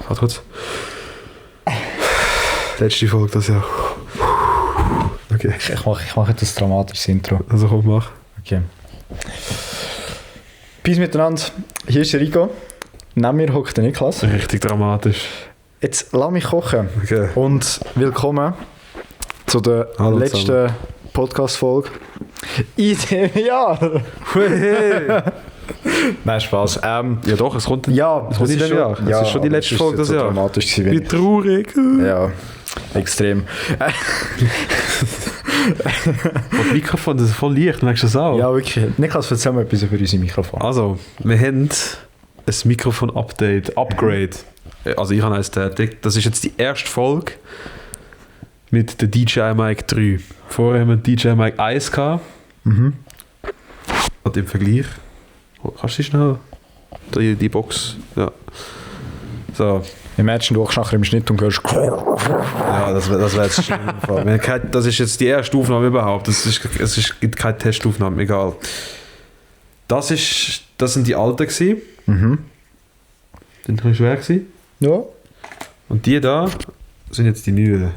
Warte kurz. Letzte Folge das Jahr. Okay. Ich mache jetzt das dramatische Intro. Also komm, mach. Okay. Peace miteinander. Hier ist der Rico. Neben mir hockt der Niklas. Richtig dramatisch. Jetzt lass mich kochen. Okay. Und willkommen zu der Hallo letzten zusammen. Podcast-Folge in diesem Jahr. Nein, Spaß. Ja doch, es kommt, Ja, es kommt in dem Jahr. Es ist schon die letzte Folge des Jahres. Jahres. Dramatisch Wie gewesen. traurig. Ja, extrem. Das Mikrofon, das ist voll leicht, merkst du das auch? Ja, wirklich. Niklas, erzähl mal etwas über unser Mikrofon. Also, wir haben ein Mikrofon-Update, Upgrade. Also ich habe eins tätig. Das ist jetzt die erste Folge mit der DJI Mic 3. Vorher haben wir DJI Mic 1 gehabt. Mhm. Und im Vergleich... Kannst du schnell? Die Box. Ja. So. Imagine, du hockst nachher im Schnitt und hörst... Ja, das wär jetzt schlimm. Das ist jetzt die erste Aufnahme überhaupt. Gibt keine Testaufnahme, egal. Das sind die alten gewesen. Mhm. Die sind ein bisschen schwer gewesen. Ja. Und die da sind jetzt die neuen.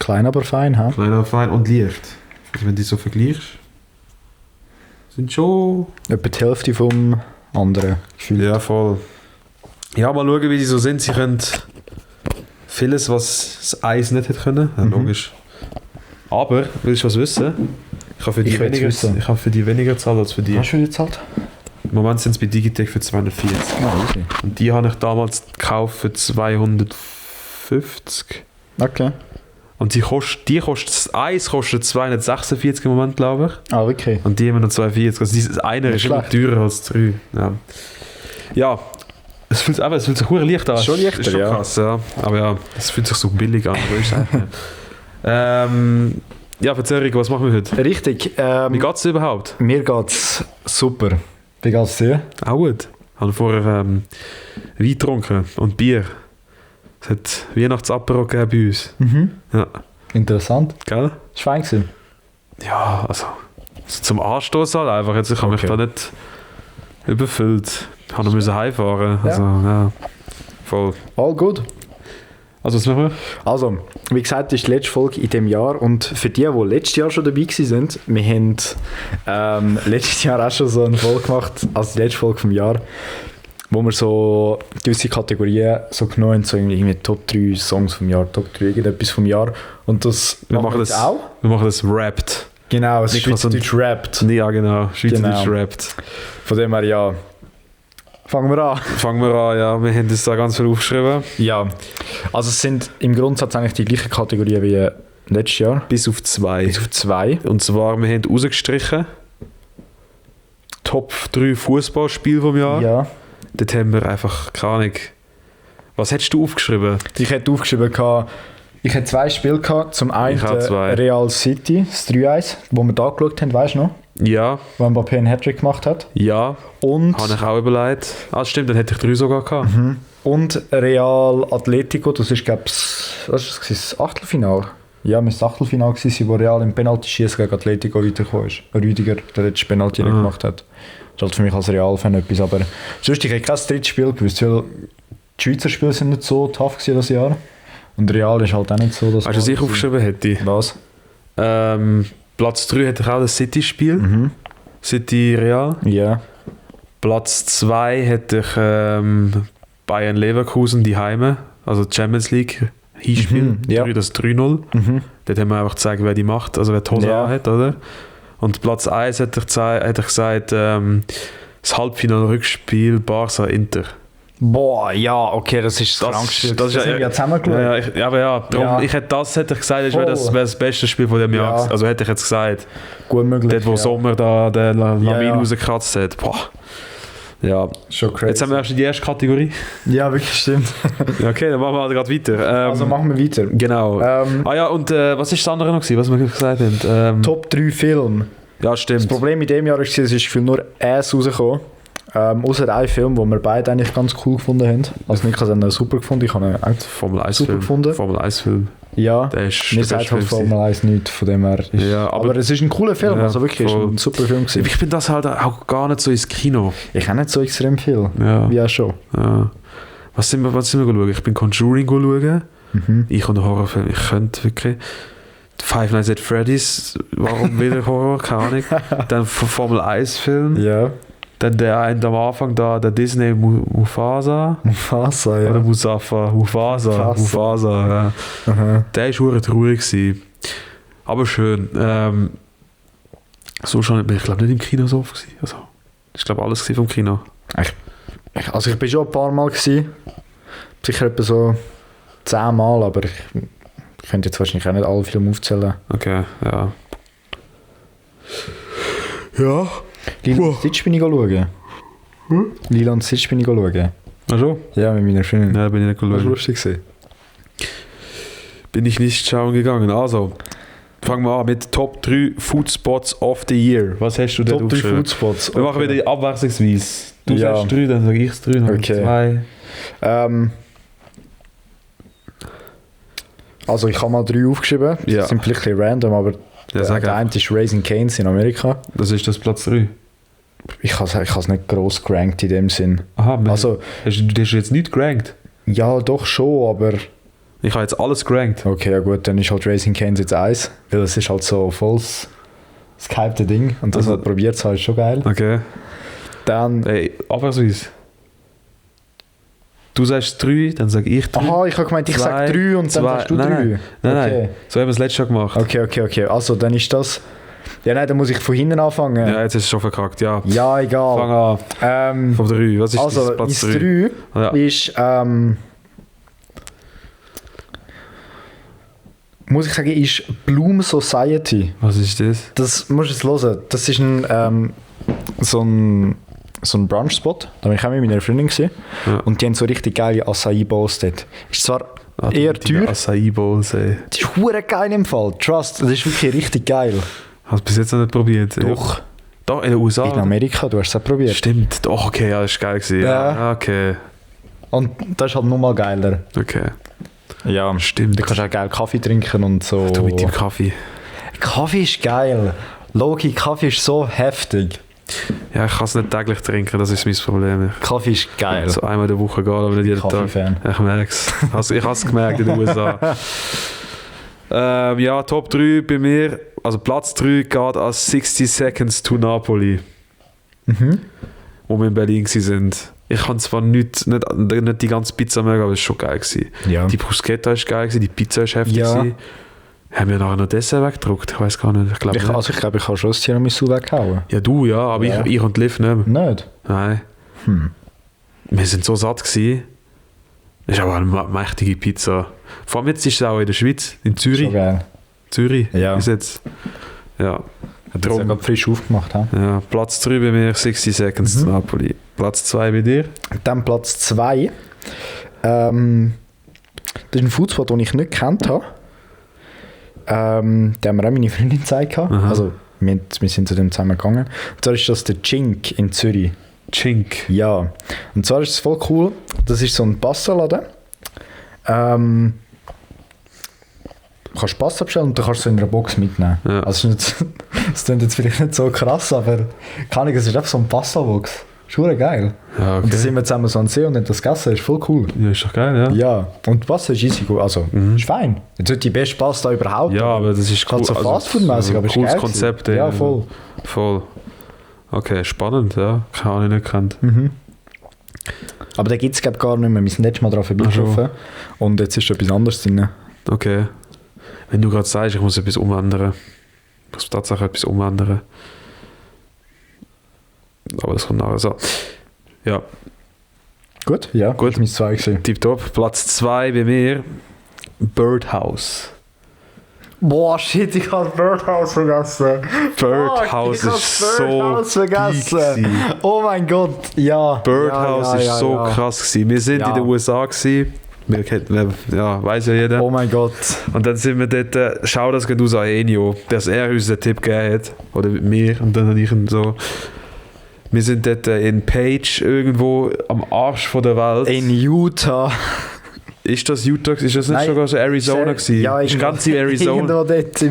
Klein, aber fein, ha? Kleiner, fein und leicht. Also wenn du die so vergleichst, sind schon... Etwa die Hälfte vom anderen Gefühl. Ja, voll. Ja, mal schauen, wie die so sind. Sie können vieles, was das Eis nicht hätte können. Ja, logisch. Aber, willst du was wissen? Ich habe für die Ich will's wissen. weniger gezahlt als für die. Hast du die gezahlt? Im Moment sind es bei Digitec für 240. Ah, easy. Und die habe ich damals gekauft für 250. Okay. Und das Eis kostet 246 im Moment, glaube ich. Ah, wirklich? Und die haben noch 240. Also dieses eine Nicht ist immer schlecht. teurer als 3. Ja, es fühlt sich verdammt leicht an. Schon leichter, ist schon ja. krass, ja. Aber ja, es fühlt sich so billig an. Aber ist eigentlich nicht. Ja, erzähl Rico, was machen wir heute? Richtig. Wie geht es überhaupt? Mir geht's super. Wie geht's dir? Auch gut. Ich habe vorher Wein getrunken und Bier. Es hat Weihnachtsapero gegeben bei uns. Mhm. Ja, Interessant. gell? Das war fein gewesen. Ja, also zum Anstoßen halt einfach. Jetzt, ich habe mich Okay. da nicht überfüllt. Ich habe noch müssen heimfahren. Ja. Also, ja. Voll. All good. Also, was machen wir? Also, wie gesagt, das ist die letzte Folge in diesem Jahr. Und für die letztes Jahr schon dabei waren, wir haben letztes Jahr auch schon so eine Folge gemacht, also die letzte Folge vom Jahr, wo wir so gewisse Kategorien so genommen haben, so irgendwie Top 3 Songs vom Jahr, Top 3 irgendetwas vom Jahr. Und das Wir machen wir das jetzt auch. Wir machen das Rapped. Genau, es ist Niklas und- Schweizerdeutsch rappt. Ja, genau. Schweizerdeutsch Genau. Rapped. Von dem her, ja. Fangen wir an. Fangen wir an, ja. Wir haben das da ganz viel aufgeschrieben. Ja, also es sind im Grundsatz eigentlich die gleichen Kategorien wie letztes Jahr. Bis auf 2. Bis auf 2. Und zwar, wir haben rausgestrichen Top 3 Fußballspiele vom Jahr. Ja. Dort haben wir einfach, keine Ahnung. Was hättest du aufgeschrieben? Ich hätte aufgeschrieben, ich hätte 2 Spiele gehabt. Zum einen Ich auch 2. Real City, das 3-1, wo wir da geschaut haben, weißt du noch? Ja, Wo Mbappé einen Hattrick gemacht hat. ja. Und, Habe ich auch überlegt. Ah, stimmt, dann hätte ich 3 sogar gehabt. und Real Atletico, das ist, glaube ich, das Achtelfinale. Ja, es war das Achtelfinale, wo Real im Penalty-Schießen gegen Atletico weitergekommen ist. Rüdiger, der letzte Penalty nicht gemacht hat. Das ist halt für mich als Real-Fan etwas, aber sonst, ich hätte kein drittes Spiel gewusst, weil die Schweizer Spiele sind nicht so tough gewesen das Jahr. Und Real ist halt auch nicht so, dass... Weißt du, was ich aufgeschrieben hätte? Was? Platz 3 hätte ich auch das City-Spiel. Mhm. City Real. Ja. Platz 2 hätte ich Bayern Leverkusen, die Heime. Also Champions League Hinspiel. Mhm, ja. Das 3-0. Mhm. Dort haben wir einfach gezeigt, wer die macht, also wer die Hose Ja. hat, oder? Und Platz 1 hätte ich gesagt, das Halbfinale-Rückspiel Barca-Inter. Boah, ja, okay, das ist das krankste Spiel. das ist haben wir ja zusammengeschaut. Darum, Ja. hätte ich gesagt, das wäre Voll. das beste Spiel von dem Jahr. Ja. Also hätte ich jetzt gesagt, Gut möglich. dort wo ja. Sommer da den Lamin ja. rausgekratzt hat. Boah. Ja, Schon crazy. jetzt haben wir erst die erste Kategorie. Ja, wirklich stimmt. Ja, okay, dann machen wir halt gerade weiter. Also machen wir weiter. Genau. Ja, und was ist das andere noch gewesen, was wir gesagt haben? Top 3 Film. Ja, Das stimmt. Problem in dem Jahr war, es ist gefühlt nur eins rausgekommen. Außer ein Film, den wir beide eigentlich ganz cool gefunden haben. Also Niklas hat ihn super gefunden, ich habe ihn auch Formel 1 super Film. gefunden. Formel 1 Film. Ja, Der ist mir der sagt beste halt Film. Formel 1 nichts, von dem her. Ist, Ja, aber es ist ein cooler Film, Ja, also wirklich, es ist voll. ein super Film gewesen. Ich bin das halt auch gar nicht so ins Kino. Ich habe nicht so extrem viel, Ja. wie auch schon. Ja. Was sind wir schauen? Ich bin Conjuring schauen. Mhm. Ich und Horrorfilm. Ich könnte wirklich... Five Nights at Freddy's, warum wieder Horror? Keine Ahnung. Dann Formel 1 Film. Ja. Dann der eine am Anfang da, der Disney Mufasa. Mufasa, ja. Oder Mufasa, ja. Aha. Der war verdammt traurig gewesen. Aber schön. So schon, ich glaube nicht im Kino so oft gewesen. Also, ich glaube alles vom Kino. Also ich bin schon ein paar Mal gewesen. Sicher etwa so 10 Mal, aber ich könnte jetzt wahrscheinlich auch nicht alle Filme aufzählen. Okay, ja. Ja. Lilo und Stitch bin ich schauen. Lilo und Stitch bin ich schauen. Ach so? Ja, mit meiner Freundin. Ja, bin ich nicht Das war geschaut. lustig gewesen. Bin ich nicht schauen gegangen. Also, fangen wir an mit Top 3 Foodspots of the Year. Was hast du denn Top 3 aufgeschrieben? Foodspots. Wir machen wieder abwechslungsweise. Du Ja. sagst 3, dann sage ich 3, dann Okay. 2. Also ich habe mal 3 aufgeschrieben. Ja. Das sind vielleicht ein bisschen random, aber Ja, sag der einfach. eine ist Raising Cane's in Amerika. Das ist das Platz 3. Ich habe es nicht gross gerankt in dem Sinn. Aha, Also, du hast jetzt nicht gerankt. ja, doch schon, aber Ich habe jetzt alles gerankt. okay, ja gut, dann ist halt Raising Cane's jetzt 1, weil das ist halt so voll das gehypte Ding und das Also- halt probiert es halt schon geil. Okay. Dann, Ey, abwechslungsweise. Du sagst 3, dann sage ich 3. aha, ich habe gemeint, ich sage 3 und dann sagst du 3. Nein, nein. Okay. So haben wir es letztes Jahr gemacht. Okay, also dann ist das, ja nein, dann muss ich von hinten anfangen. Ja, jetzt ist es schon verkackt, ja. Ja, egal. Fang an. Vom 3. Was ist Also, das Platz ins 3? 3 Ja. ist, muss ich sagen, ist Bloom Society. Was ist das? Das musst du jetzt hören. Das ist so ein Brunch-Spot. Da war ich auch mit meiner Freundin gewesen. Ja. Und die haben so richtig geile Acai Bowls dort. Ist zwar eher teuer, Acai Bowls, ey. das ist hure geil im Fall. Trust, das ist wirklich richtig geil. Hast du bis jetzt noch nicht probiert? Doch. Doch, in den USA? In Amerika, du hast es auch probiert. Stimmt. Doch, okay, ja, das war geil gewesen. Ja. Ja, okay. Und das ist halt nochmal geiler. Okay. Ja, Stimmt. du kannst auch geil Kaffee trinken und so. Du mit dem Kaffee. Kaffee ist geil. Logi, Kaffee ist so heftig. Ja, ich kann es nicht täglich trinken, das ist mein Problem. Kaffee ist geil. So einmal in der Woche geht, aber nicht jeden Tag. Kaffee-Fan. Ich merke es. Ich habe es gemerkt in den USA. Ja, Top 3 bei mir. Also Platz 3 geht als 60 Seconds to Napoli, wo wir in Berlin sind. Ich kann zwar nicht die ganze Pizza mögen, aber es war schon geil gewesen. Ja. Die Bruschetta war geil gewesen, die Pizza war heftig Ja. gewesen. Haben wir nachher noch Dessert weggedruckt? Ich weiß gar nicht. Ich glaube Ich nicht. glaube, ich kann schon das Tiramisu weghauen. Ja, du, ja, aber Ja. Ich und Liv nicht mehr. Nicht? Nein. Wir sind so satt gewesen. Das ist aber eine mächtige Pizza. Vor allem jetzt ist es auch in der Schweiz, in Zürich. Schon geil. Zürich Ja. ist jetzt. Ja. Hat jetzt ja Drum. gerade frisch aufgemacht. He? Ja, Platz 3 bei mir, 60 Seconds Napoli. Platz 2 bei dir? Dann Platz 2. Das ist ein Foodspot, den ich nicht gekannt habe. Den haben mir auch meine Freundin gezeigt. Aha. Also, wir sind zu dem zusammen gegangen. Und zwar ist das der Chink in Zürich. Chink. Ja. Und zwar ist es voll cool. Das ist so ein Pasta-Laden. Du kannst Pasta bestellen und du kannst es in einer Box mitnehmen. Ja. Also das klingt jetzt vielleicht nicht so krass, aber kann ich, es ist einfach so eine Pasta-Box. Ist verdammt geil. Ja, Und da sind okay. wir zusammen so an See und haben das gegessen. Ist voll cool. Ja, ist doch geil, ja. Ja. Und die Pasta ist easy gut. Also, ist fein. Jetzt nicht die beste Pasta überhaupt. Ja, aber das ist Halt so Fastfood-mäßig, aber ist cooles geil Konzept. gewesen. Ja, voll. Voll. Okay, spannend, ja. Habe ich nicht gekannt. Aber den gibt es gar nicht mehr. Wir sind letztes Mal daran vorbeigelaufen. Und jetzt ist etwas anderes drin. Okay. Wenn du gerade sagst, ich muss etwas umändern. Ich muss tatsächlich etwas umändern. Aber das kommt nachher. So. Ja, Gut? Ja, Gut. das war mein 2 gewesen. tipptopp. Platz 2 bei mir. Birdhouse. Boah, shit, ich habe Birdhouse vergessen. Birdhouse ist so Birdhouse vergessen. geil gewesen. Oh mein Gott, ja. Birdhouse ist so krass gewesen. Wir sind Ja. in den USA gewesen. Ja, weiß ja jeder. Oh mein Gott. Und dann sind wir dort, schau das geht aus an Enio, dass er uns den Tipp gegeben hat. Oder mit mir. Und dann habe ich ihn so. Wir sind dort in Page irgendwo am Arsch von der Welt. In Utah. Ist das Utah? Ist das nicht Nein. sogar so Arizona gewesen? Ja, ist ganz in Arizona. Irgendwo dort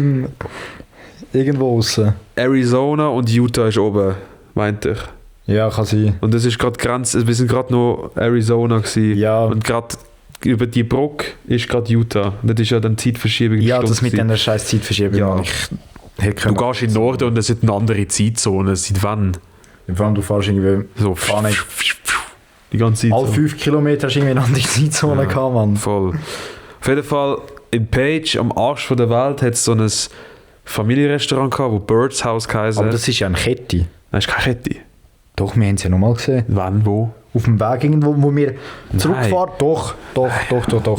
irgendwo außen. Arizona und Utah ist oben, meinte ich. Ja, kann sein. Und das ist gerade Grenze, wir sind gerade noch Arizona gewesen. Ja. Und gerade über die Brücke ist gerade Utah. Und das ist ja dann Zeitverschiebung. Ja, Stunde das mit gewesen. dieser scheiß Zeitverschiebung. Ja. Mann. Ich hätte Du gehst in den Norden und es sind eine andere Zeitzone. Seit wann? Vor allem, du fährst irgendwie... So, Gar nicht. die ganze Zeit. Alle 5 Kilometer hast du irgendwie eine andere Zeitzone gehabt, Mann. Voll. Auf jeden Fall, in Page, am Arsch von der Welt, hat es so ein Familienrestaurant gehabt, wo Birds House geheißen Aber hat. das ist ja eine Kette. Das ist keine Kette. Doch, wir haben es ja nochmal gesehen. Wann, wo? Auf dem Weg irgendwo, wo wir zurückfahren. Doch.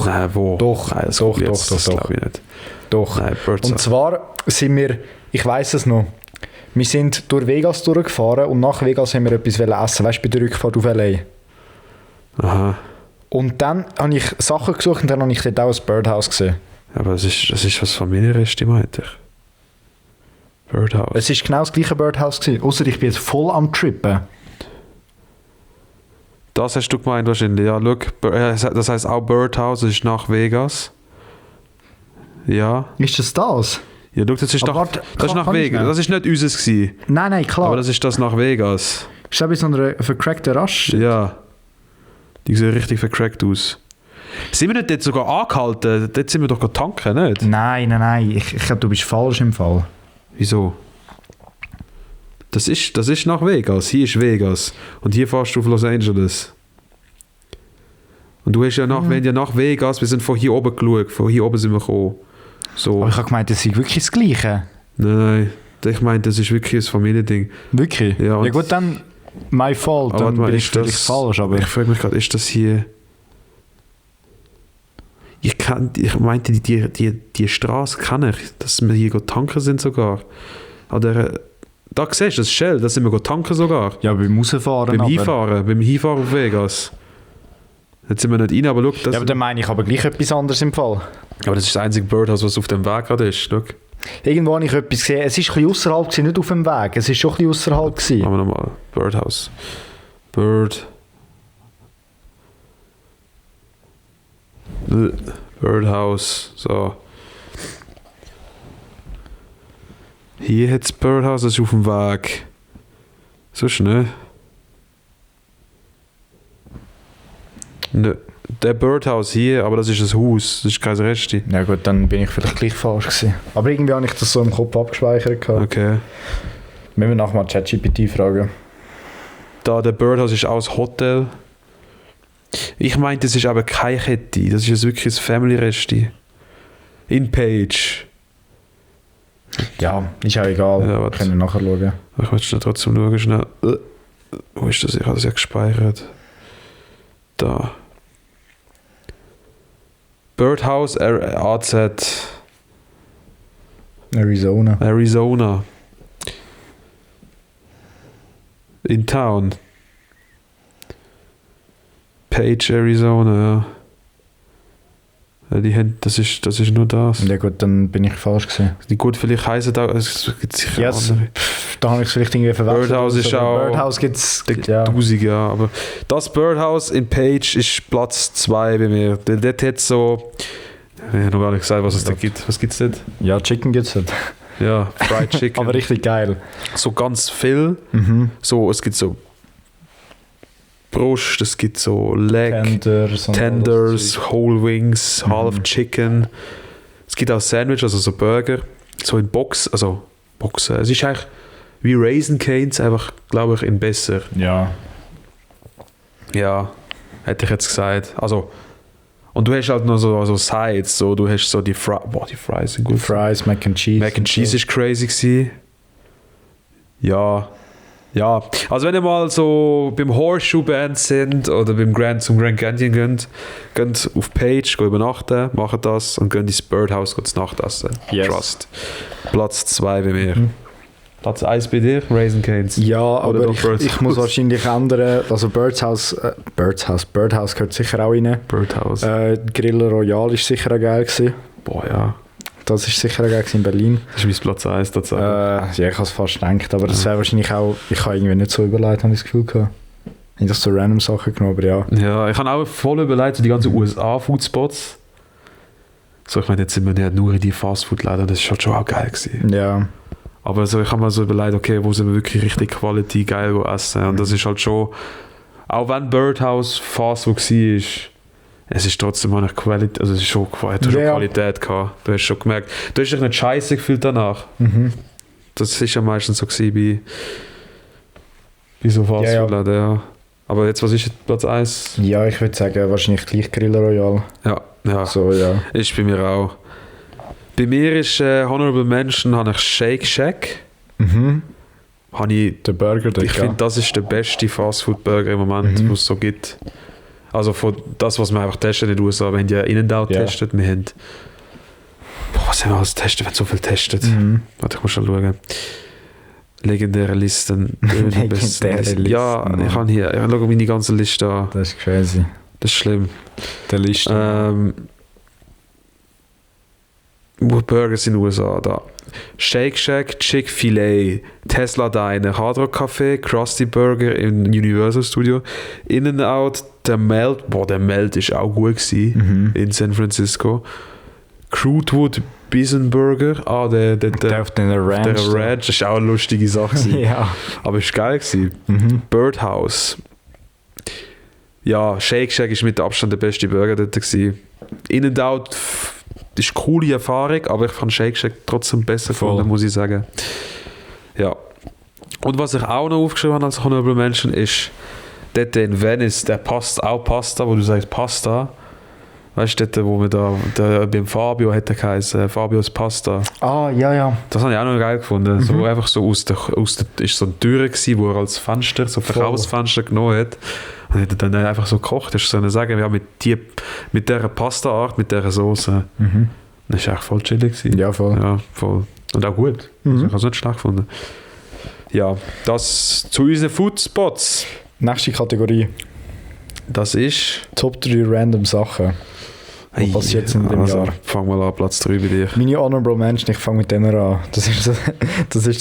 Nein, wo? Doch, Nein, das doch, jetzt, doch, das doch. glaube ich nicht. Doch. Nein, Birds Und House. zwar sind wir, ich weiss es noch, wir sind durch Vegas durchgefahren und nach Vegas haben wir etwas essen, weißt du, bei der Rückfahrt auf L.A. Aha. Und dann habe ich Sachen gesucht und dann habe ich dort auch ein Birdhouse gesehen. Aber das ist was Familienrestaurant, meinte ich. Birdhouse. Es war genau das gleiche Birdhouse gewesen, ausser ich bin jetzt voll am Trippen. Das hast du gemeint wahrscheinlich. Ja, look, das heisst auch Birdhouse, das ist nach Vegas. Ja. Ist das das? Ja, look, das ist, Aber nach, warte, das ist kann nach ich Vegas. nicht? Das ist nicht unseres gewesen. Nein, klar. Aber das ist das nach Vegas. Ist das bei so einer vercrackten Rasch? Ja. Die sehen richtig vercrackt aus. Sind wir nicht dort sogar angehalten? Dort sind wir doch tanken, nicht? Nein. Ich glaube, du bist falsch im Fall. Wieso? Das ist nach Vegas. Hier ist Vegas. Und hier fährst du auf Los Angeles. Und du hast ja wir haben ja nach Vegas, wir sind von hier oben geschaut. Von hier oben sind wir gekommen. So. Aber ich habe gemeint, das ist wirklich das Gleiche. Nein. Ich meine, das ist wirklich ein Familiending. Wirklich? Ja, Ja und- gut, dann my fault, Aber dann warte mal, bin ich ist völlig das- falsch. Aber Ich frage mich gerade, ist das hier... Ich meinte, die Straße kenne ich, dass wir hier tanken sind sogar. Oder, da siehst du das Shell, da sind wir tanken sogar. ja, beim Rausfahren. Beim Hinfahren auf Vegas. Jetzt sind wir nicht rein, aber schau, das, Ja, aber dann meine ich aber gleich etwas anderes im Fall. aber das ist das einzige Birdhouse, was auf dem Weg gerade ist. Schau. Irgendwo habe ich etwas gesehen. Es war ein bisschen außerhalb, gewesen, nicht auf dem Weg. Es war schon ein bisschen außerhalb. gewesen. Machen wir nochmal. Birdhouse. Birdhouse. So. Hier hat es Birdhouse, das ist auf dem Weg. So schnell. Ne, der Birdhouse hier, aber das ist ein Haus, das ist kein Resti. Ja gut, dann bin ich vielleicht gleich falsch gewesen. Aber irgendwie habe ich das so im Kopf abgespeichert. gehabt. Okay. Müssen wir nachher mal ChatGPT fragen. Da der Birdhouse ist auch ein Hotel. Ich meinte, das ist aber keine Kette, das ist jetzt wirklich ein Family-Resti. In Page. Ja, ist auch egal. Ja, wir warte. können nachher schauen. Ich will schnell trotzdem schauen, schnell. Wo ist das? Ich habe das ja gespeichert. Da. Birdhouse AZ Arizona. Arizona. In Town. Page, Arizona, ja. Ja, die haben, das ist nur das. Ja gut, dann bin ich falsch gewesen. Die gut, vielleicht heißen auch, es gibt sicher Yes. andere. Da habe ich es vielleicht irgendwie verwechselt. Birdhouse ist Aber auch- Birdhouse gibt es... Ja. 1000, ja. Aber das Birdhouse in Page ist Platz 2 bei mir. Dort hat so... Ich habe noch gar nicht gesagt, was es da gibt. Was gibt es dort? Ja, Chicken gibt es nicht. Ja, Fried Chicken. Aber richtig geil. so ganz viel. Mhm. So, es gibt so Brust, es gibt so Leg, Tenders. und alles Tenders, Zeug. Whole Wings, Half Chicken. Es gibt auch Sandwich, also so Burger. So in Boxen. Es ist eigentlich wie Raisin Canes, einfach, glaube ich, in besser. Ja. Ja, hätte ich jetzt gesagt. Also, und du hast halt noch so Sides, so, du hast so die Fries sind gut. Fries, Mac and Cheese. Mac and Cheese ist crazy gewesen. Ja. Ja, also wenn ihr mal so beim Horseshoe Band sind oder zum Grand Canyon geht auf Page, geht übernachten, macht das und geht ins Birdhouse zu Nacht essen. Yes. Trust. Platz 2 bei mir. Platz 1 bei dir, Raisin Canes. Ja, Oder aber doch Bird's ich muss House. wahrscheinlich ändern. Also Birdhouse gehört sicher auch rein. Birdhouse. Grill Royal ist sicher auch geil gewesen. Boah, ja. Das ist sicher auch geil gewesen in Berlin. Das ist mein Platz 1 tatsächlich. Ja, ich habe es fast gedacht, aber das wäre wahrscheinlich auch... Ich habe irgendwie nicht so überlegt, habe ich das Gefühl gehabt. Ich habe das so random Sachen genommen, aber ja. Ja, ich habe auch voll überlegt, so die ganzen USA-Foodspots. So, ich meine, jetzt sind wir nicht nur in die Fastfood-Läden, das ist schon auch geil gewesen. Ja. Aber so, ich habe mir so überlegt, okay, wo sind wir wirklich richtig Quality geil essen. Und das ist halt schon, auch wenn Birdhouse fast so war, es ist trotzdem auch nicht Qualität, also es ist schon, schon Qualität gehabt. Du hast schon gemerkt, du hast dich nicht scheiße gefühlt danach. Das ist ja meistens so gewesen bei so Fastfood. Ja. Aber jetzt, was ist jetzt Platz 1? Ja, ich würde sagen, wahrscheinlich gleich Grill Royal. Ja. So, ja. Ist bei mir auch. Bei mir ist Honorable Mention, habe ich Shake Shack. Habe ich, der Burger, ich finde, das ist der beste Fastfood-Burger im Moment, was es so gibt. Also von das, was wir einfach testen in den USA. Wir haben ja In-N-Out getestet. Wir haben... was haben wir alles getestet? Wir haben so viel getestet. Warte, ich muss schon schauen. Legendäre Listen. Legendäre Listen. Ja, ich habe hier... Ich schaue meine ganze Liste an. Das ist crazy. Das ist schlimm. Der Liste. Burgers in den USA da. Shake Shack, Chick-fil-A, Tesla Diner, Hard Rock Café, Krusty Burger im Universal Studio, In-N-Out, der Melt, der Melt ist auch gut gewesen, in San Francisco. Crudewood Bison Burger, der auf den Ranch. Der Ranch, das ist auch eine lustige Sache. Ja. Aber es war geil gewesen. Birdhouse. Ja, Shake Shack ist mit Abstand der beste Burger dort gewesen. In-N-Out, das ist eine coole Erfahrung, aber ich fand Shake Shack trotzdem besser gefunden, muss ich sagen. Ja. Und was ich auch noch aufgeschrieben habe als Honorable Mention ist, dort in Venice, der Pasta, wo du sagst Pasta. Weißt du, dort, wo wir da beim Fabio hätte geheißen, Fabios Pasta. Ah, ja. Das habe ich auch noch geil gefunden. So einfach so aus der ist so eine Türe gewesen, wo er als Fenster, so Verkaufsfenster genommen hat. Und hat dann einfach so gekocht. Hast du so sagen, ja, mit dieser Pasta-Art, mit dieser Soße. Das war echt voll chillig gewesen. Ja, voll. Ja, voll. Und auch gut. Also ich habe es nicht schlecht gefunden. Ja, das zu unseren Foodspots. Nächste Kategorie. Das ist... Top 3 random Sachen. Was passiert jetzt in dem Jahr? Fang mal an, Platz 3 bei dir. Meine Honorable Mention, ich fange mit denen an. Das ist,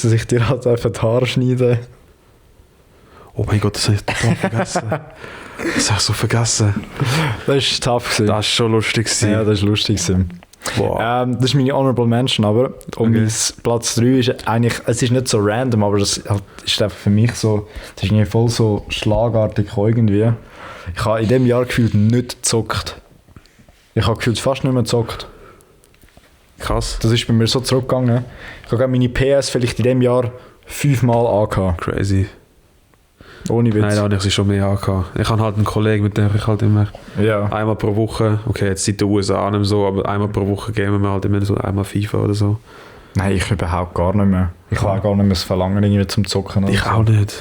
dass ich dir halt einfach die Haare schneide. Oh mein Gott, das habe ich total vergessen. Das habe ich so vergessen. Das war tough gewesen. Das war schon lustig gewesen. Ja, das war lustig gewesen. Wow. Das ist meine Honorable Mention, aber mein Platz 3 ist eigentlich, es ist nicht so random, aber das ist einfach für mich so, das ist irgendwie voll so schlagartig irgendwie. Ich habe in diesem Jahr gefühlt nicht gezockt. Ich habe gefühlt fast nicht mehr gezockt. Krass. Das ist bei mir so zurückgegangen. Ich habe meine PS vielleicht in diesem Jahr 5-mal angehabt. Crazy. Ohne Witz. Nein, da habe ich sie schon mehr angehabt. Ich habe halt einen Kollegen, mit dem ich halt immer einmal pro Woche, okay, jetzt seit den USA nicht mehr so, aber einmal pro Woche gehen wir halt immer so einmal FIFA oder so. Nein, ich überhaupt gar nicht mehr. Ich habe auch gar nicht mehr das Verlangen irgendwie zum Zocken. Ich auch nicht.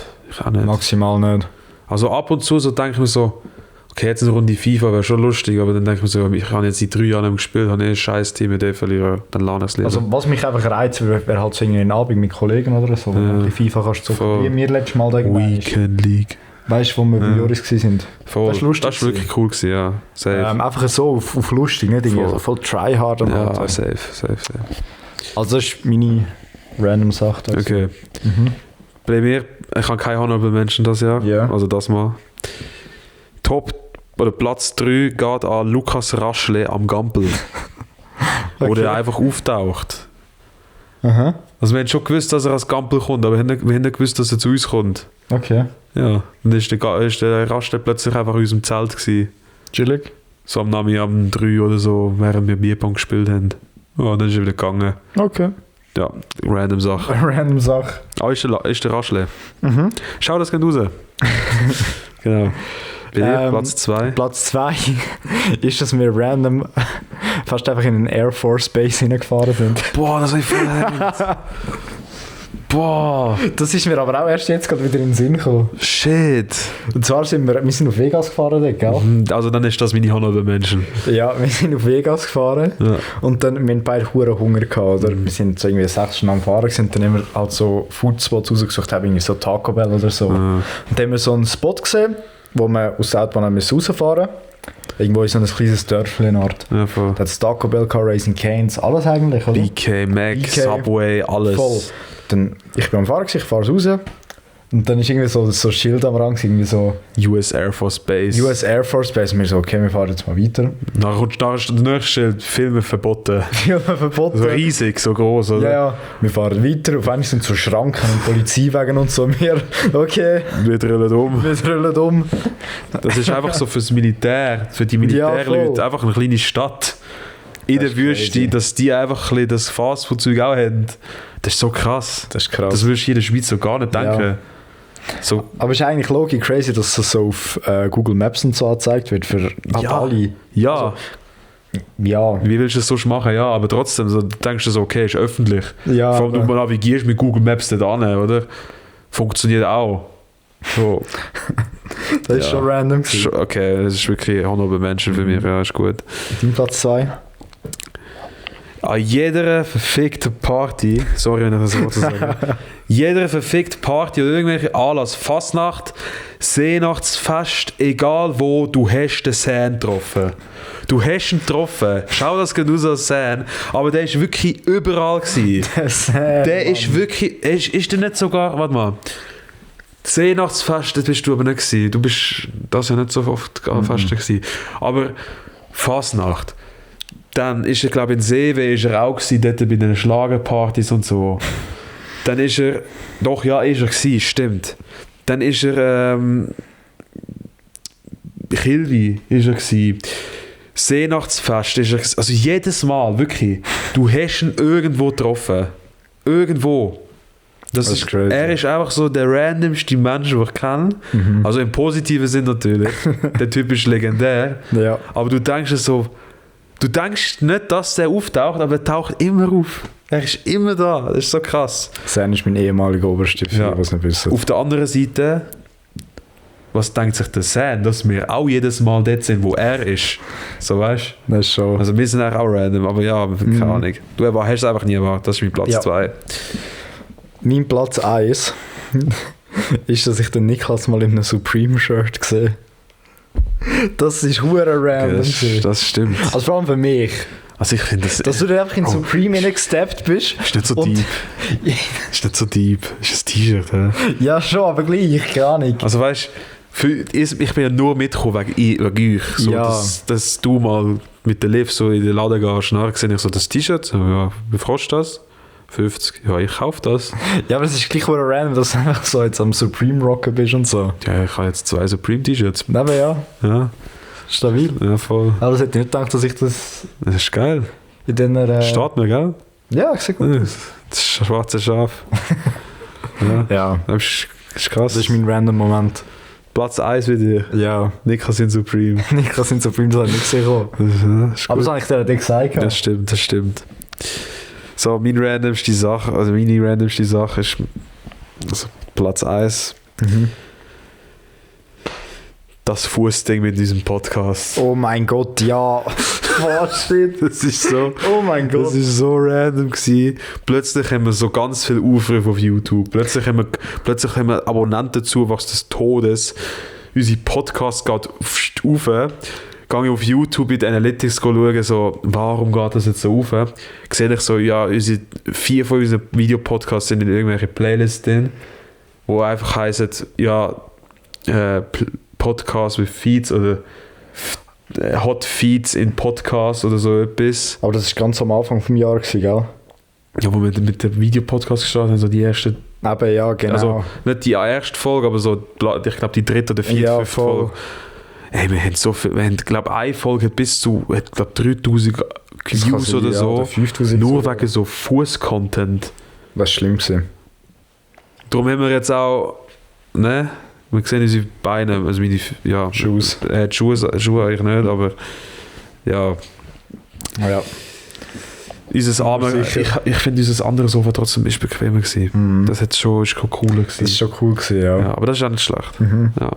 Maximal nicht. Also ab und zu so denke ich mir so, okay, jetzt eine Runde FIFA wäre schon lustig, aber dann denke ich mir so, ich habe jetzt seit 3 Jahren nicht mehr gespielt, habe ein scheiß Team, mit dem verlieren, dann lerne ich es lieber. Also was mich einfach reizt, wäre halt so irgendwie ein Abend mit Kollegen oder so, wo du die FIFA kannst zocken. Wie wir letztes Mal da Weekend League. Weißt du, wo wir bei Joris waren? Voll. Das war wirklich cool gewesen, ja. Safe. Einfach so auf lustig, nicht irgendwie voll tryhard. Ja, safe. Also das ist meine random Sache. Also. Okay. Bei mir, ich habe keine Honorable Mention das Jahr, also das mal. Top, oder Platz 3 geht an Lukas Raschle am Gampel. Wo der einfach auftaucht. Aha. Also wir haben schon gewusst, dass er als Gampel kommt, aber wir haben nicht gewusst, dass er zu uns kommt. Okay. Ja, dann ist der Raschle plötzlich einfach in unserem Zelt gewesen. Chillig. So am Nami am 3 oder so, während wir Bierpong gespielt haben. Ja, dann ist er wieder gegangen. Okay. Ja, random Sache. Random Sache. Ah, ist der Raschle. Schau, das geht raus. Genau. Bei dir, Platz 2? Platz 2 ist, dass wir random fast einfach in einen Air Force Base hineingefahren sind. Boah, das habe ich verlernt. Boah. Das ist mir aber auch erst jetzt gerade wieder in den Sinn gekommen. Shit. Und zwar sind wir sind auf Vegas gefahren dort, gell? Also dann ist das meine Honorable Mention. Ja, wir sind auf Vegas gefahren und dann, wir haben beide hure Hunger gehabt, oder? Wir sind so irgendwie 6 Stunden am Fahren gewesen, dann haben wir halt so Foodspots rausgesucht, haben irgendwie so Taco Bell oder so. Und dann haben wir so einen Spot gesehen, wo wir aus der Autobahn rausfahren mussten. Irgendwo in so ein kleines Dörfchen Art. Ja, voll. Da hat Taco Bell, Raising Cane's, alles eigentlich, oder? BK, Mac, Subway, alles. Voll. Dann, ich bin am Fahren, ich fahre raus, Und dann ist irgendwie so ein Schild am Rang, irgendwie so US Air Force Base. US Air Force Base. Und wir so, okay, wir fahren jetzt mal weiter. Nachher ist das nächste Schild, Filme verboten. Filme verboten. So riesig, so groß, oder? Ja. Wir fahren weiter. Auf einmal sind so Schranken und Polizeiwagen und so. Wir, okay. Wir drüllen um. Wir drüllen um. Das ist einfach so fürs Militär, für die Militärleute, einfach eine kleine Stadt in der Wüste, crazy. dass die einfach ein bisschen das Fastfood-Zeug auch haben. Das ist so krass. Das ist krass. Das würdest du in der Schweiz so gar nicht denken. Ja. So, Aber es ist eigentlich logisch crazy, dass das so auf Google Maps und so angezeigt wird für alle. ja. Also, ja. Wie willst du das so machen? Ja, aber trotzdem, so, denkst du so, okay, ist öffentlich. Ja, Vor allem, du aber- navigierst mit Google Maps dort an, oder? Funktioniert auch. So. Das ist Ja. schon random gewesen. Okay, das ist wirklich honorable Menschen für mich, ja, ist gut. Dein Platz 2. An jeder verfickten Party, sorry, wenn ich das Wort so sage, jeder verfickte Party oder irgendwelche Anlass, Fasnacht, Seenachtsfest, egal wo, du hast den San getroffen. Du hast ihn getroffen. Schau das gerade aus als San, aber der ist wirklich überall gewesen. Der ist wirklich, ist der nicht sogar, warte mal, Seenachtsfest, das bist du aber nicht gewesen. Du bist das ja nicht so oft an Festen gewesen. Aber Fasnacht. Dann ist er, glaube ich, in Seewe ist er auch gewesen, dort bei den Schlagerpartys und so. Dann ist er, doch, ja, ist er gewesen, stimmt. Dann ist er, Chilwi ist er gewesen. Seenachtsfest ist er gewesen. Also jedes Mal, wirklich, du hast ihn irgendwo getroffen. Irgendwo. Das Das ist ist crazy. er ist einfach so der randomste Mensch, den ich kenne. Also im positiven Sinn natürlich. Der Typ ist legendär. Ja. Aber du denkst so, du denkst nicht, dass der auftaucht, aber er taucht immer auf. Er ist immer da. Das ist so krass. Sam ist mein ehemaliger Oberstift, Ja. was nicht wissen. Auf der anderen Seite, was denkt sich der Sam, dass wir auch jedes Mal dort sind, wo er ist? So weißt du? Das ist schon. Also wir sind auch random, aber ja, keine Ahnung. Du hast es einfach nie erwartet. Das ist mein Platz Ja. 2. Mein Platz 1 ist, dass ich den Niklas mal in einem Supreme-Shirt gesehen. Das ist hure random. gewesen. Das stimmt. Also vor allem für mich. Also ich finde das... Dass du dann einfach in Oh. Supreme hineingesteppt bist. ist nicht so und- deep. Ist nicht so deep. Ist ein T-Shirt, hä? Ja schon, aber gleich, gar nicht. Also weißt ich bin ja nur mitgekommen wegen euch. So, Ja. dass du mal mit der Liv so in den Laden gehst. Nachher sehe ich so das T-Shirt. So, ja, wie kostet das? 50. Ja, ich kaufe das. Ja, aber es ist gleich hure random, dass du einfach so jetzt am Supreme Rocker bist und so. Ja, ich habe jetzt 2 Supreme-T-Shirts. Aber ja, Ja, stabil. ja, voll. Aber das hätte ich nicht gedacht, dass ich das Das ist geil. in den... Steht mir, gell? Ja, ich sehe gut. Das schwarze Schaf. Ja, Ja, das ist krass. das ist mein random Moment. Platz 1 wieder. Ja, Niklas in Supreme. Niklas in Supreme, das habe ich nicht gesehen. Ja, ist Aber gut. das habe ich dir nicht gesagt. Das stimmt, das stimmt. So, meine randomste Sache ist also Platz 1. Mhm. Das Fußding mit diesem Podcast. Oh mein Gott, ja. Was steht? Das ist so... Oh mein Gott. Das ist so random gewesen. Plötzlich haben wir so ganz viele Aufrufe auf YouTube. Plötzlich haben wir Abonnenten zuwachs des Todes. Unser Podcast geht auf. Gehe ich auf YouTube in die Analytics schauen, so, warum geht das jetzt so auf? Sehe ich so, ja, 4 von unseren Videopodcasts sind in irgendwelchen Playlists drin, wo einfach heissen, ja, Podcasts with Feeds oder Hot Feeds in Podcasts oder so etwas. Aber das war ganz am Anfang vom Jahr, gell? Ja, wo wir mit dem Videopodcast gestartet haben, so die erste, Eben, ja, genau. also nicht die erste Folge, aber so, ich glaube die 3. oder 4. Ja, 5. voll. Folge. Ey, wir haben so viel, glaube eine Folge hat bis zu, ich glaube 3000 Das kann Views sein, oder ja, so, oder 5000 nur so. wegen so Fuß-Content. Das war schlimm gewesen. Darum haben wir jetzt auch, ne, wir sehen unsere Beine, also meine, ja, Schuhe. Schuhe eigentlich nicht, aber ja, Ja. unser Arme, sicher. ich finde unser anderes Sofa trotzdem ist bequemer gewesen. Mhm. Das ist schon cooler gewesen. Das war schon cool gewesen, ja. Ja, aber das ist auch nicht schlecht. Mhm. Ja,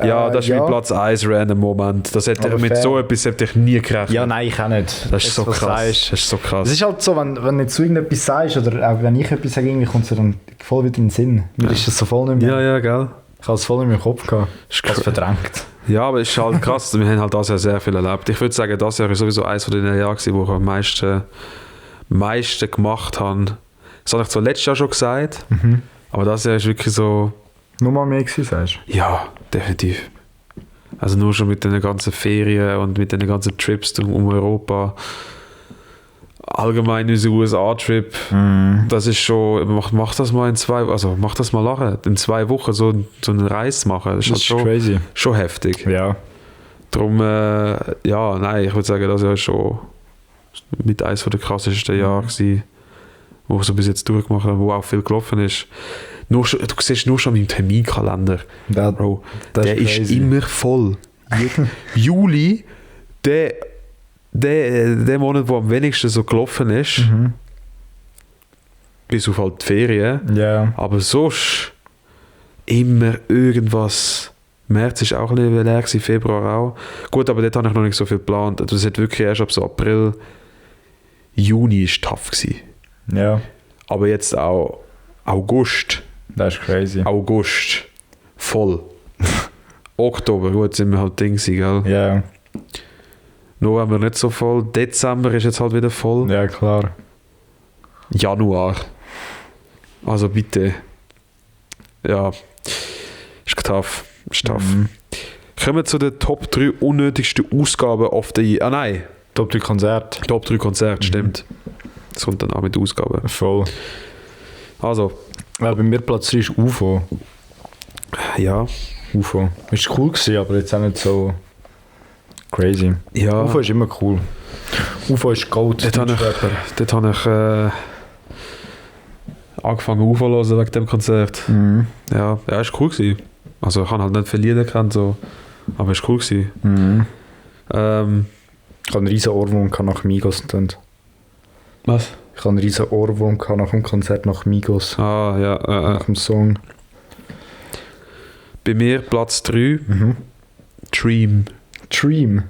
ja das ist ja. mein Platz 1 random Moment. Das hätte Aber mit fair. so etwas hätte ich nie gerechnet. Ja, nein, ich auch nicht. das ist so was krass. sagst. Das ist so krass. Es ist halt so, wenn du jetzt so irgendetwas sagst oder auch wenn ich etwas sage, irgendwie kommt es dir dann voll wieder in den Sinn. Mir ist das so voll nicht mehr. ja, gell? Ich habe es voll in meinem Kopf gehabt. Ist Ich habe es krass. verdrängt. Ja, aber es ist halt krass. Wir haben halt das Jahr sehr viel erlebt. Ich würde sagen, das Jahr ist sowieso eines von den Jahren gewesen, wo ich am meisten gemacht habe. Das habe ich zwar letztes Jahr schon gesagt, aber das Jahr ist wirklich so Nur mal mehr gewesen, sagst Ja, definitiv. Also nur schon mit den ganzen Ferien und mit den ganzen Trips um Europa. Allgemein unser USA-Trip. du? Das ist schon, mach das mal mach das mal nachher. In 2 Wochen so eine Reise machen. Das ist, Das ist halt crazy. schon heftig. Ja. Darum, ja, nein, ich würde sagen, das war schon mit eines der krassesten Jahre gewesen, wo ich so bis jetzt durchgemacht habe, wo auch viel gelaufen ist. Du siehst nur schon meinen Terminkalender, Bro, Das der ist crazy. immer voll. Juli, der Monat, wo am wenigsten so gelaufen ist, Mhm. bis auf halt die Ferien, Ja. aber sonst immer irgendwas. März ist auch ein bisschen leer gewesen, Februar auch. Gut, aber dort habe ich noch nicht so viel geplant. Das hat wirklich erst ab so April, Juni ist tough gewesen. Ja. Aber jetzt auch August, Das ist crazy. voll. Oktober, gut, sind wir halt Ding gewesen, gell? Ja. November nicht so voll. Dezember ist jetzt halt wieder voll. Ja, klar. Januar. Also bitte. Ja. Ist tough. Ist tough. Mhm. Kommen wir zu den Top 3 unnötigsten Ausgaben of the Year. Ah nein, Top 3 Konzert. Top 3 Konzerte, stimmt. Das kommt dann auch mit Ausgaben. Voll. Also, Bei mir Platz 3 ist UFO. ja. UFO. Ist cool gewesen, aber jetzt auch nicht so crazy. Ja, UFO ist immer cool. UFO ist Gold. dort habe ich angefangen UFO zu hören wegen dem Konzert. Mhm. Ja, ist cool gewesen. Also ich habe halt nicht viele Lieder gekannt, so, aber es war cool gewesen. Mhm. Ähm, Ich habe einen riesen Ohrwurm nach Migos getönt. was? Ich habe einen riesen Ohrwurm nach dem Konzert nach Migos. Ah, ja. Nach dem Song. Bei mir Platz 3, Mhm. Dream. Dream.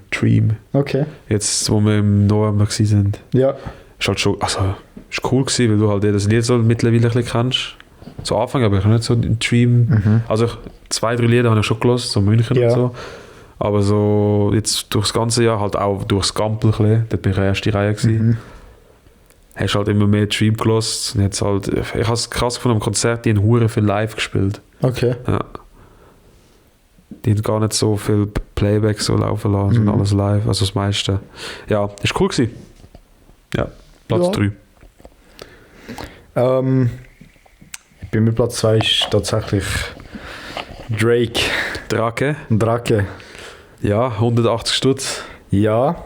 Okay. Jetzt, wo wir im November waren. Ja. Ist halt schon, also, ist cool gewesen, weil du halt jedes Lied so mittlerweile ein bisschen kennst. Zu Anfang aber ich nicht so Dream. Mhm. Also 2, 3 Lieder habe ich schon gehört, so München Ja. und so. Aber so jetzt durchs ganze Jahr halt auch durchs Gampel ein bisschen, dort bin ich in der ersten Reihe gewesen. Mhm. Hast halt immer mehr Dream gehört. Und jetzt halt, ich habe es krass gefunden am Konzert, die haben hure viel live gespielt. Okay. Ja. Die haben gar nicht so viel Playback so laufen lassen, sondern alles live, also das meiste. Ja, ist cool gewesen. Ja, Platz Ja. 3. Bei mir Platz 2 ist tatsächlich Drake. Drake. Ja, 180 Stutz. Ja,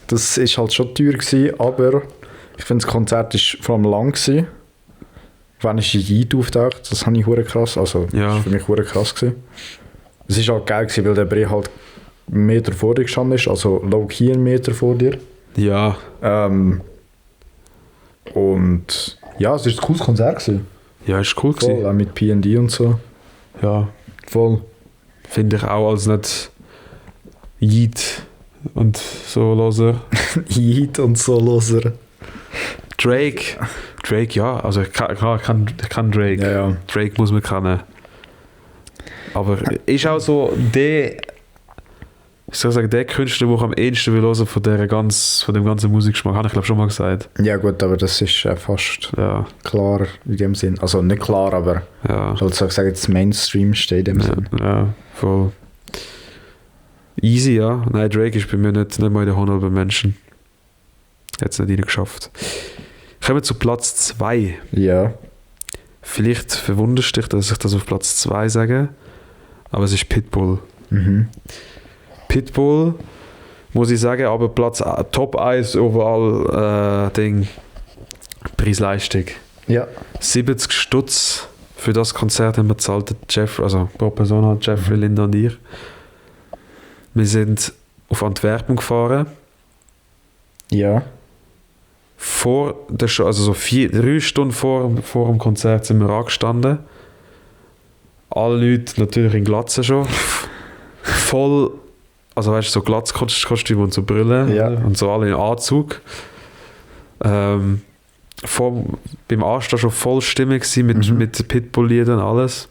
das ist halt schon teuer gewesen, aber ich finde das Konzert ist vor allem lang gewesen. Wann ist Yeet auftaucht? Das habe ich hure krass, also Ja. das ist für mich hure krass gewesen. Es ist halt geil gewesen, weil der Brie halt einen Meter vor dir gestanden ist, also low-key einen Meter vor dir. Ja, Und ja, es ist ein cooles Konzert gewesen. ja, ist cool gewesen. Voll, auch mit P&D und so. Ja, Voll. finde ich auch als nicht Yeet und so loser. Yeet und so loser. Drake, ja, also ich kann Drake. Ja, ja. Drake muss man kennen. Aber ist auch so der, ich soll sagen, der Künstler, den ich am ehesten will hören von dem ganzen Musikgeschmack, habe ich glaube schon mal gesagt. Ja gut, aber das ist fast Ja, klar in dem Sinn. Also nicht klar, aber ja, ich würde sagen, das Mainstream steht in dem Sinn. ja, voll. Easy, ja. Nein, Drake ist bei mir nicht mal in der Honorable Menschen. Hat es nicht reingeschafft. Kommen wir zu Platz 2. Ja. Vielleicht verwunderst dich, dass ich das auf Platz 2 sage, aber es ist Pitbull. Mhm. Pitbull, muss ich sagen, aber Platz Top 1 overall Ding. Preis-Leistung. Ja. 70 Stutz für das Konzert haben wir bezahlt, Jeffrey, also pro Person hat Jeffrey, Linda und ich. Wir sind auf Antwerpen gefahren. Ja. Vor der Show, also so 3 Stunden vor dem Konzert sind wir angestanden. Alle Leute natürlich in Glatzen schon. Voll, also weißt du, so Glatzkostüm und so Brille Ja. und so alle in Anzug. Beim Anstehen schon voll Stimmung gewesen mit Pitbull-Liedern und alles.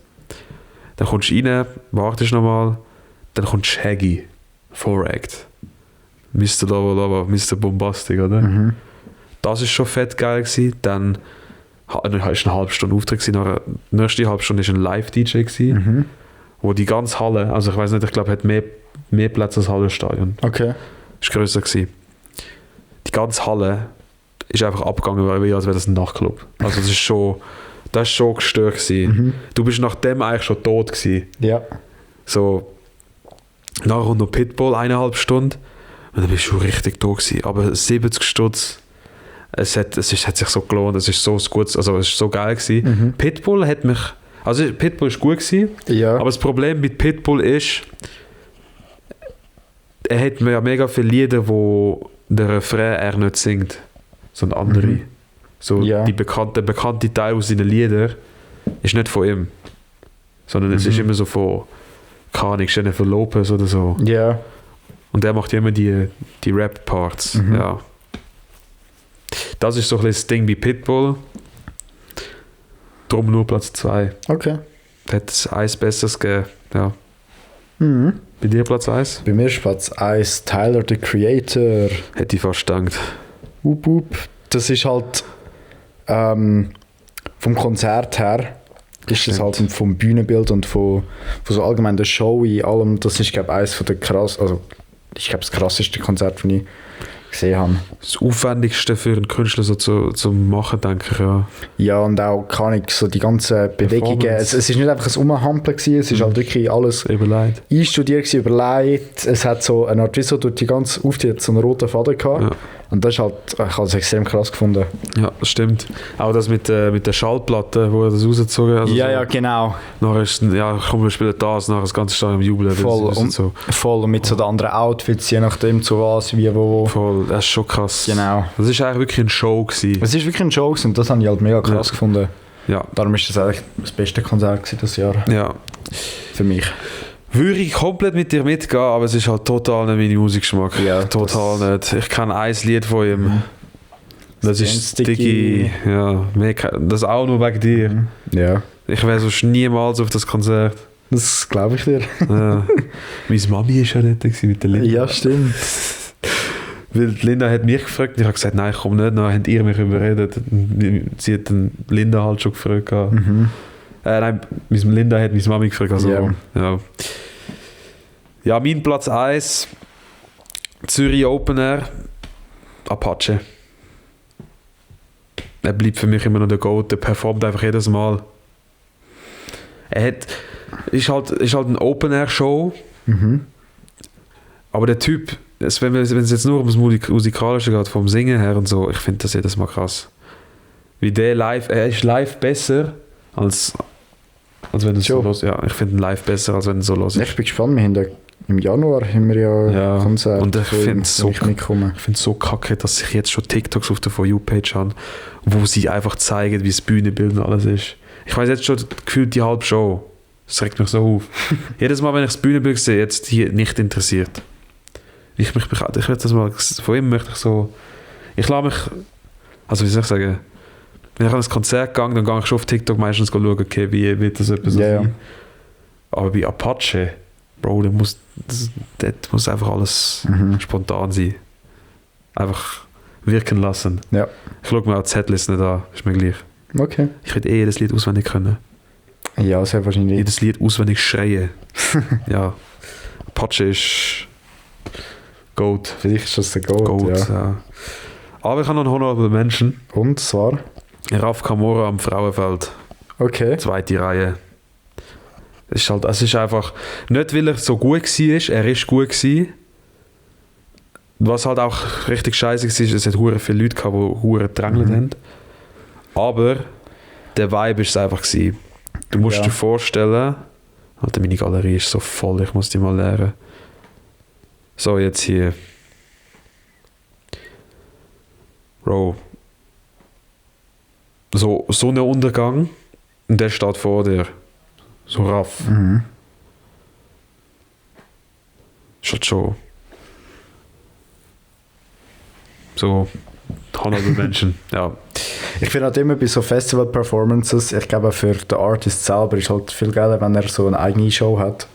Dann kommst du rein, wartest nochmal, dann kommt Shaggy, Four-Act. Mr. Bombastic, oder? Mhm. Das ist schon fett geil gewesen. Dann eine halbe Stunde Auftritt gewesen, nachher, die nächste halbe Stunde war ein Live-DJ gewesen, wo die ganze Halle, also ich weiß nicht, ich glaube, hat mehr Plätze als Hallenstadion. Okay. Ist grösser gewesen. Die ganze Halle ist einfach abgegangen, als wäre das ein Nachtclub. Also das ist schon gestört gewesen. Du bist nach dem eigentlich schon tot gewesen. Ja. So, nachher kommt noch Pitbull, 1,5 Stunden. Und dann bist du richtig tot gewesen. Aber 70 Stutz, es hat sich so gelohnt, es ist so gut, also es ist so geil gewesen. Pitbull ist gut gewesen, Ja. aber das Problem mit Pitbull ist, er hat ja mega viele Lieder, wo der Refrain er nicht singt, sondern andere. So Ja. der bekannte Teil aus seinen Liedern ist nicht von ihm, sondern es ist immer so von, keine Ahnung, Jennifer Lopez oder so. Ja. Und der macht ja immer die Rap-Parts. Ja. Das ist so ein bisschen das Ding bei Pitbull. Drum nur Platz 2. Okay. Hätte es eins Besseres gegeben. Ja. Bei dir Platz 1? Bei mir ist Platz 1 Tyler, the Creator. Hätte ich fast gedacht. Das ist halt vom Konzert her ist es halt vom Bühnenbild und von so allgemein der Show in allem, das ist glaube ich eines von der das krasseste Konzert, das ich gesehen habe. Das Aufwendigste für einen Künstler so zu machen, denke ich, ja. Ja, und auch kann ich so die ganzen Bewegungen, es ist nicht einfach ein Umhampeln gewesen, es ist halt wirklich alles Überlegt. einstudiert gewesen, überlegt, es hat so eine Art wie so durch die ganze Auftritt so einen roten Faden gehabt. Ja. Und das ist halt, ich habe es extrem krass gefunden. Ja, das stimmt. Auch das mit der Schallplatte, wo er das rausgezogen hat. Also Ja, so, ja, genau. nachher ist, ja, komm, wir spielen das, nachher das ganze Stadion am Jubeln. Voll, Das ist so. Voll, und mit so den anderen Outfits, je nachdem zu was, wie, wo. Voll, das ist schon krass. Genau. Das ist eigentlich wirklich eine Show gewesen. Es ist wirklich ein Show und das habe ich halt mega krass gefunden. Ja. Darum ist das eigentlich das beste Konzert gewesen, das Jahr. Ja. Für mich. Würde ich komplett mit dir mitgehen, aber es ist halt total nicht mein Musikgeschmack. Ja, total nicht. Ich kenne ein Lied von ihm. Das ist Sticky. Ja, das auch nur wegen dir. Ja. Ich wäre sonst niemals auf das Konzert. Das glaube ich dir. Ja. Meine Mami war ja dort mit der Linda. Ja, stimmt. Weil die Linda hat mich gefragt, ich habe gesagt, nein, ich komme nicht. Dann habt ihr mich überredet. Sie hat dann Linda halt schon gefragt. Nein, Linda hat meine Mami gefragt. Also, ja. Ja, mein Platz 1, Zürich Open Air, Apache. Er bleibt für mich immer noch der Goat, der performt einfach jedes Mal. Ist halt eine Open Air Show, aber der Typ, wenn es jetzt nur ums Musikalische geht, vom Singen her und so, ich finde das jedes Mal krass. Wie der live, er ist live besser als wenn es so los ist. Ja, ich finde ihn live besser, als wenn es so los ist. Ich bin gespannt, im Januar haben wir ja Konzert. Und ich finde es so kacke, dass ich jetzt schon TikToks auf der For You-Page habe, wo sie einfach zeigen, wie das Bühnenbild und alles ist. Ich weiß jetzt schon gefühlt die halbe Show. Das regt mich so auf. Jedes Mal, wenn ich das Bühnenbild sehe, jetzt hier nicht interessiert. Ich möchte das mal, von ihm möchte ich so, ich lasse mich, also wie soll ich sagen, wenn ich an ein Konzert gehe, dann gehe ich schon auf TikTok meistens schauen, okay, wie wird das etwas sein. Aber bei Apache, Bro, das muss einfach alles spontan sein. Einfach wirken lassen. Ja. Ich schaue mir auch die Setlist nicht an, ist mir gleich. Okay. Ich würde jedes Lied auswendig können. Ja, sehr wahrscheinlich. Jedes Lied auswendig schreien. Ja. Apache ist Goat. Vielleicht ist das der Goat, ja. Aber ich habe noch einen Honorable Mention. Und zwar? Raf Kamora am Frauenfeld. Okay. 2. Reihe. Es ist einfach, nicht weil er so gut war, er ist gut gewesen. Was halt auch richtig scheiße war, es hat hure viele Leute gehabt, die hure gedrängelt haben. Aber der Vibe war es einfach gewesen. Du musst dir vorstellen, Alter, meine Galerie ist so voll, ich muss die mal lernen. So, jetzt hier. Bro. So ein Untergang und der steht vor dir. So raff. Ist halt schon so Honorable Menschen, ja. Ich finde halt immer bei so Festival-Performances, ich glaube für den Artist selber ist halt viel geiler, wenn er so eine eigene Show hat.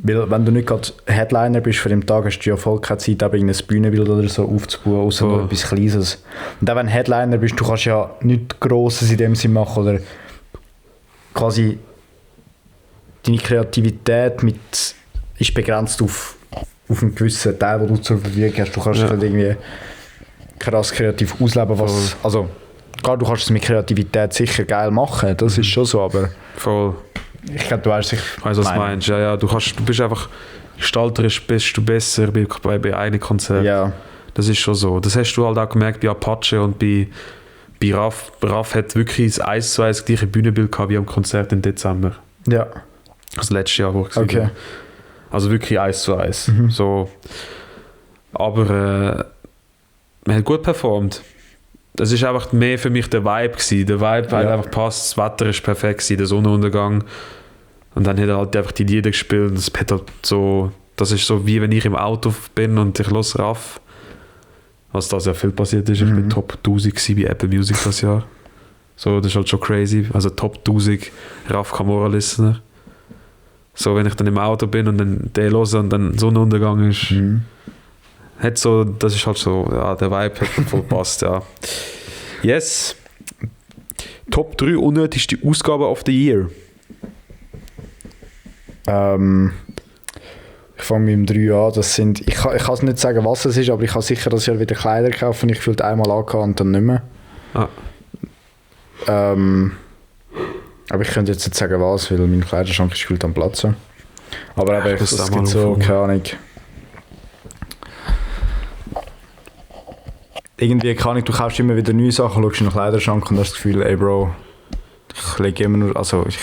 Weil wenn du nicht gerade Headliner bist für den Tag, hast du ja voll keine Zeit, eben ein Bühnenbild oder so aufzubauen, außer nur etwas Kleines. Und auch wenn du Headliner bist, du kannst ja nichts Grosses in dem Sinne machen oder quasi deine Kreativität ist begrenzt auf einen gewissen Teil, den du zur Verfügung hast. Du kannst nicht irgendwie krass kreativ ausleben, was... Also, klar, du kannst es mit Kreativität sicher geil machen, das ist schon so, aber... Voll. Ich glaube, du weißt, was du meinst. Ja, du bist einfach gestalterisch bist du besser bei einem Konzert. Ja. Das ist schon so. Das hast du halt auch gemerkt bei Apache und bei Raff. Raff hat wirklich das 1:1 gleiche Bühnenbild gehabt wie am Konzert im Dezember. Ja. Das letzte Jahr, wo ich okay. war. Also wirklich 1:1. So. Aber man hat gut performt. Das ist einfach mehr für mich der Vibe gewesen. Der Vibe hat einfach passt, das Wetter ist perfekt gewesen, der Sonnenuntergang. Und dann hat er halt einfach die Lieder gespielt. Das ist so, wie wenn ich im Auto bin und ich los Raff. Was da sehr viel passiert ist. Ich bin Top 1000 bei Apple Music das Jahr. So, das ist halt schon crazy. Also Top 1000 Raff Camora Listener. So, wenn ich dann im Auto bin und dann den höre und dann Sonnenuntergang ist. Das ist halt so, ja, der Vibe hat voll gepasst, ja. Yes. Top 3 unnötigste Ausgaben of the Year. Ich fange mit dem 3 an. Das sind, ich kann es nicht sagen, was es ist, aber ich kann sicher das Jahr wieder Kleider kaufen. Ich fühlte einmal angehabt und dann nicht mehr. Aber ich könnte jetzt nicht sagen, was, weil mein Kleiderschrank ist gefühlt am Platz. Aber eben, es gibt so, keine Ahnung. Irgendwie du kaufst immer wieder neue Sachen, schaust in den Kleiderschrank und hast das Gefühl, ey Bro, ich lege immer nur, also ich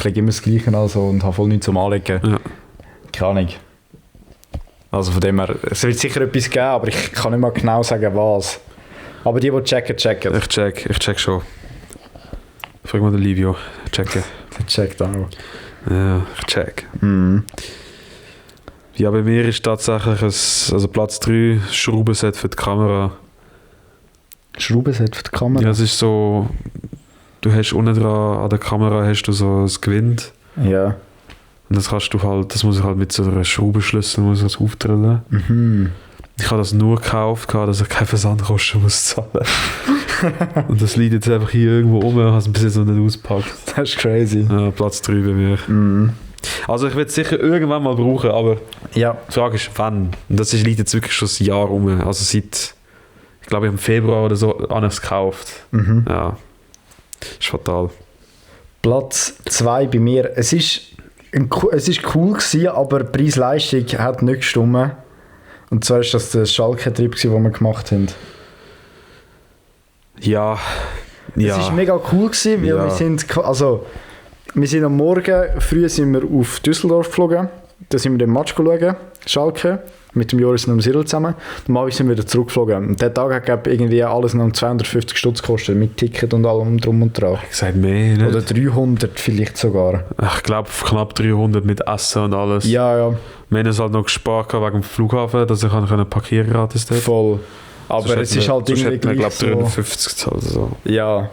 lege immer das Gleiche an und habe voll nichts zum Anlegen. Ja. Keine Ahnung. Also von dem her, es wird sicher etwas geben, aber ich kann nicht mal genau sagen, was. Aber die checken. Ich check schon. Frag mal den Livio, checken. Der checkt auch. Ja, ich check. Ja, bei mir ist tatsächlich Platz 3 Schraubenset für die Kamera. Schraubenset für die Kamera? Ja, es ist so, du hast unten dran an der Kamera hast du so ein Gewinde. Ja. Und das muss ich halt mit so einer Schraubenschlüssel aufdrillen. Ich habe das nur gekauft, dass ich keine Versandkosten muss zahlen. Und das liegt jetzt einfach hier irgendwo rum, ich habe es bis jetzt noch nicht ausgepackt. Das ist crazy. Ja, Platz 3 bei mir. Also ich werde es sicher irgendwann mal brauchen, aber die Frage ist, wann? Und das liegt jetzt wirklich schon ein Jahr rum. Also seit, ich glaube im Februar oder so, habe ich es gekauft. Ja, ist fatal. Platz 2 bei mir. Es ist cool gewesen, aber die Preis-Leistung hat nicht gestimmt. Und zwar war das der Schalke-Trip, den wir gemacht haben. Ja. Es war mega cool gewesen, weil wir sind am Morgen früh auf Düsseldorf geflogen. Da sind wir den Match schauen, Schalke, mit dem Joris und dem Cyril zusammen. Am Abend sind wir wieder zurückgeflogen. Und der Tag hat irgendwie alles noch 250 Stutz gekostet, mit Ticket und allem drum und dran. Ich sage mehr, nicht? Oder 300 vielleicht sogar. Ich glaube knapp 300 mit Essen und alles. Ja. Wir haben es halt noch gespart wegen dem Flughafen, dass ich parkieren gratis dort. Voll. Aber es ist halt irgendwie gleich ich glaube 350 gezahlt. So. Ja.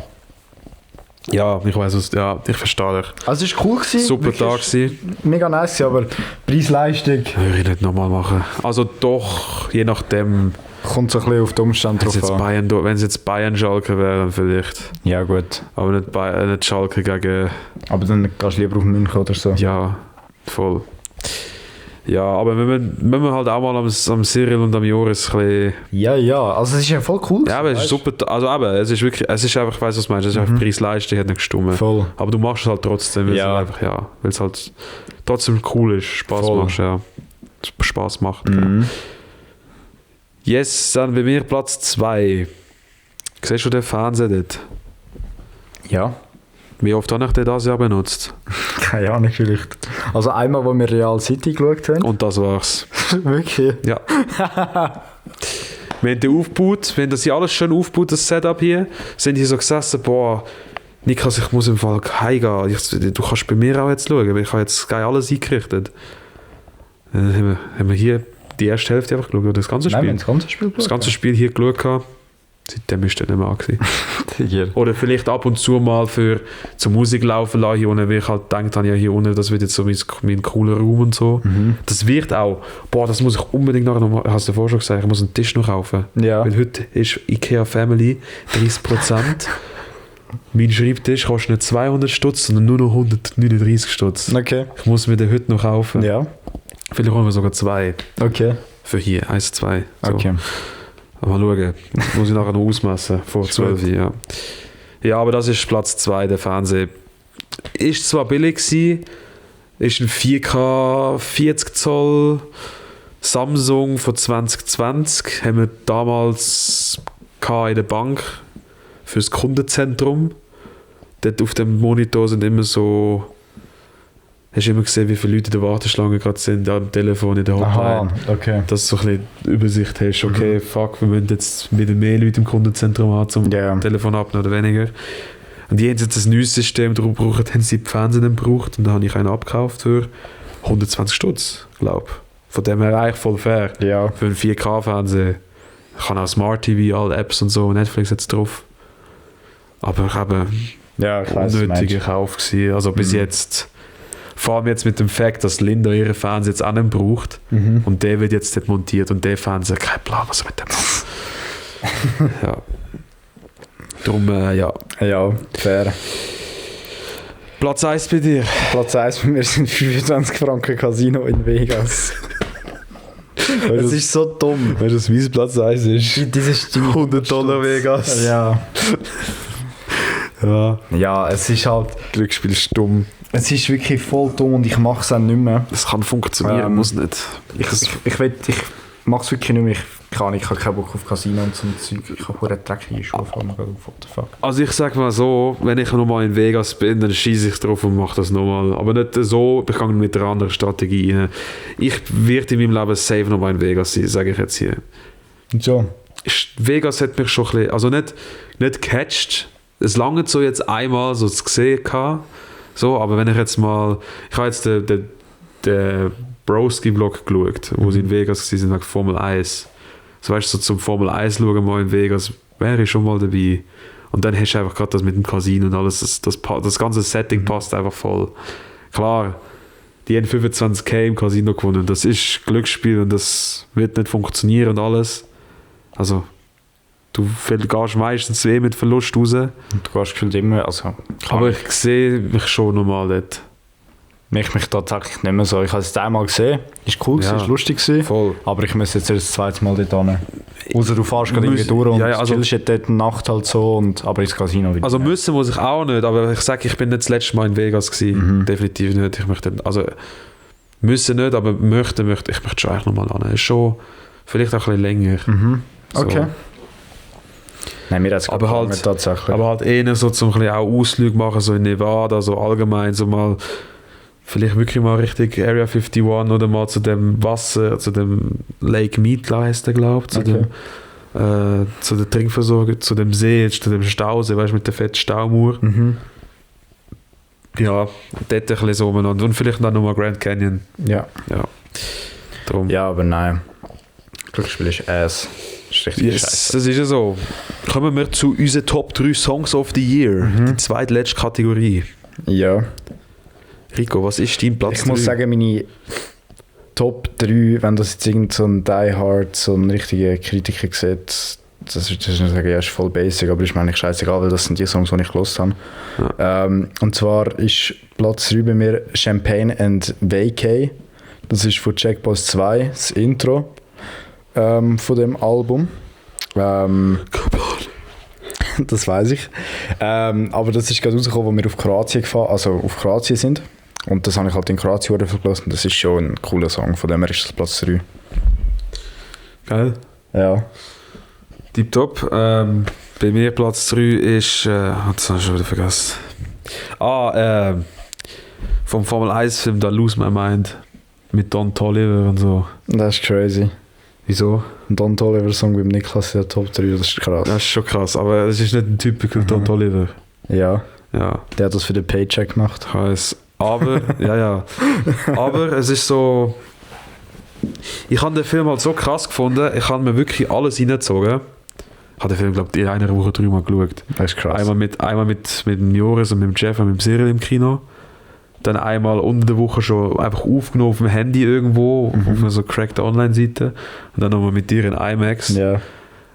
Ja, ich weiss es, ja, ich verstehe dich. Also es war cool gewesen. Super Tag gewesen. Mega nice, aber Preis-Leistung... Würde ich nicht nochmal machen. Also doch, je nachdem... Kommt so ein bisschen auf die Umstände drauf an. Wenn es jetzt Bayern-Schalke wäre, dann vielleicht. Ja, gut. Aber nicht Schalke gegen... Aber dann gehst du lieber auf München oder so. Ja, voll. Ja, aber wir müssen halt auch mal am Cyril und am Joris ein bisschen... Ja, also es ist ja voll cool. Ja, aber es ist super, also aber es ist wirklich, es ist einfach, ich weiss, was du meinst, es ist einfach Preis-Leistung, hat nicht gestimmt. Voll. Aber du machst es halt trotzdem, weil es halt trotzdem cool ist, Spaß macht. Yes, dann bei mir Platz 2. Siehst du den Fernseher dort? Ja. Wie oft habe ich den dieses Jahr benutzt? Keine Ahnung, vielleicht. Also einmal, wo wir Real City geschaut haben. Und das war's. Wirklich? Ja. Wir haben den aufgebaut, wir haben das hier alles schön aufgebaut, das Setup hier. Sind hier so gesessen, boah, Niklas, ich muss im Fall heimgehen. Du kannst bei mir auch jetzt schauen, weil ich habe jetzt geil alles eingerichtet. Dann haben wir hier die erste Hälfte einfach geschaut, das ganze Spiel. Nein, das ganze Spiel geschaut. Das ganze Spiel hier geschaut. Seitdem ist er nicht mehr gewesen. Ja. Oder vielleicht ab und zu mal für zur Musik laufen lassen hier unten, weil ich halt gedacht habe, ja hier unten, das wird jetzt so mein cooler Raum und so. Das wird auch, das muss ich unbedingt nachher noch, hast du vorher schon gesagt, ich muss einen Tisch noch kaufen. Ja. Weil heute ist IKEA Family 30%. Mein Schreibtisch kostet nicht 200 Stutz, sondern nur noch 139 Stutz. Okay. Ich muss mir den heute noch kaufen. Ja. Vielleicht holen wir sogar 2 Okay. für hier, 1, 2. So. Okay. Mal schauen. Muss ich nachher noch ausmessen. Vor 12 Jahren. Ja, aber das ist Platz 2, der Fernseher. Ist zwar billig gewesen, ist ein 4K 40 Zoll Samsung von 2020. Haben wir damals in der Bank fürs Kundenzentrum. Dort auf dem Monitor sind immer so. Hast du immer gesehen, wie viele Leute in der Warteschlange gerade sind, am Telefon, in der Hotline. Aha, okay. Dass du so ein bisschen Übersicht hast, okay, fuck, wir müssen jetzt wieder mehr Leute im Kundenzentrum haben, zum Telefon abnehmen oder weniger. Und die haben jetzt ein neues System darum gebraucht, haben sie die Fernsehen dann gebraucht und da habe ich einen abgekauft für 120 Stutz, glaube ich. Von dem her eigentlich voll fair. Ja. Für einen 4K-Fernseher. Ich kann auch Smart TV, alle Apps und so, Netflix jetzt drauf. Aber ich habe unnötiger Kauf gewesen. Also bis jetzt... Vor allem jetzt mit dem Fakt, dass Linda ihren Fernseher jetzt auch nicht braucht und der wird jetzt dort montiert und der Fernseher, kein Plan, was mit dem machen. Ja. Darum, ja. Ja, fair. Platz 1 bei dir? Platz 1 bei mir sind 25 Franken Casino in Vegas. Das ist so dumm. Weißt du, was mein Platz 1 ist? Das ist $100 Vegas. Ja. Ja. Ja, es ist halt... Glücksspiel ist dumm. Es ist wirklich voll dumm und ich mache es auch nicht mehr. Es kann funktionieren, muss nicht. Ich mache es wirklich nicht mehr. Ich habe keinen Bock auf Casino und so ein Zeug. Ich habe eine dreckige Schuhe vor mir. What the fuck? Also ich sage mal so, wenn ich nochmal in Vegas bin, dann schieße ich drauf und mache das nochmal. Aber nicht so, ich gehe mit einer anderen Strategie rein. Ich werde in meinem Leben safe nochmal in Vegas sein, sage ich jetzt hier. Und so? Vegas hat mich schon ein bisschen, also nicht gecatcht. Es lange so jetzt einmal so zu gesehen gehabt. So, aber wenn ich jetzt mal... Ich habe jetzt den Broski-Vlog geschaut, wo sie in Vegas waren, wegen Formel 1. So weißt du, so zum Formel 1 schauen mal in Vegas, wäre ich schon mal dabei. Und dann hast du einfach gerade das mit dem Casino und alles, das ganze Setting passt einfach voll. Klar, die haben 25.000 im Casino gewonnen, das ist Glücksspiel und das wird nicht funktionieren und alles. Also... Du gehst meistens mit Verlust raus. Und du gehst gefühlt immer, also... Aber ich sehe mich schon normal dort. Mich tatsächlich nicht mehr so. Ich habe es einmal gesehen. Ist cool, ja, ist lustig gewesen. Voll. Aber ich muss jetzt das zweite Mal dort hin. Außer du fährst gerade irgendwie durch und also, chillst dort in der Nacht halt so, aber ins Casino wieder. Also müssen muss ich auch nicht, aber ich sage, ich bin nicht das letzte Mal in Vegas gewesen. Definitiv nicht. Ich möchte, also müssen nicht, aber ich möchte schon eigentlich nochmal hin. Ist schon vielleicht auch ein bisschen länger. So. Okay. Nein, mir das aber halt tatsächlich. Aber halt eher so zum ein auch Ausflüge machen, so in Nevada, so allgemein, so mal vielleicht wirklich mal richtig Area 51 oder mal zu dem Wasser, zu dem Lake Meatla heißt der, glaube ich, zu der Trinkversorgung, zu dem See, zu dem Stausee, weißt du, mit der fetten Staumauer. Ja, dort ein bisschen so umeinander. Und vielleicht dann nochmal Grand Canyon. Ja. Drum. Ja, aber nein. Glücksspiel ist Ass. Yes, das ist ja so. Kommen wir zu unseren Top 3 Songs of the Year. Die zweitletzte Kategorie. Ja. Rico, was ist dein Platz 3? Ich muss sagen, meine Top 3, wenn das jetzt irgend so ein Die Hard, so ein richtiger Kritiker sieht, das ist nicht sagen, ja, ist voll basic, aber ist mir eigentlich scheißegal, weil das sind die Songs, die ich gehört habe. Ja. Und zwar ist Platz 3 bei mir Champagne and Vacay. Das ist von Checkpost 2, das Intro. Von dem Album. Das weiß ich. Aber das ist gerade rausgekommen, als wir auf Kroatien sind. Und das habe ich halt in Kroatien vergelassen. Das ist schon ein cooler Song, von dem her ist das Platz 3. Geil. Ja. Tipptopp. Bei mir Platz 3 ist... das habe ich schon wieder vergessen. Vom Formel 1 Film, da Lose My Mind. Mit Don Toliver und so. Das ist crazy. Wieso? Ein Don Toliver Song beim Niklas in der Top 3, das ist krass. Das ist schon krass, aber es ist nicht ein typischer Don Toliver. Ja. Der hat das für den Paycheck gemacht. Aber, aber es ist so... Ich habe den Film halt so krass gefunden, ich habe mir wirklich alles reingezogen. Ich habe den Film, glaube ich, in einer Woche 3-mal geschaut. Das ist krass. Einmal mit dem Joris und mit dem Jeff und mit dem Cyril im Kino. Dann einmal unter der Woche schon einfach aufgenommen auf dem Handy irgendwo, auf einer so crackten Online-Seite. Und dann nochmal mit dir in IMAX. Ja.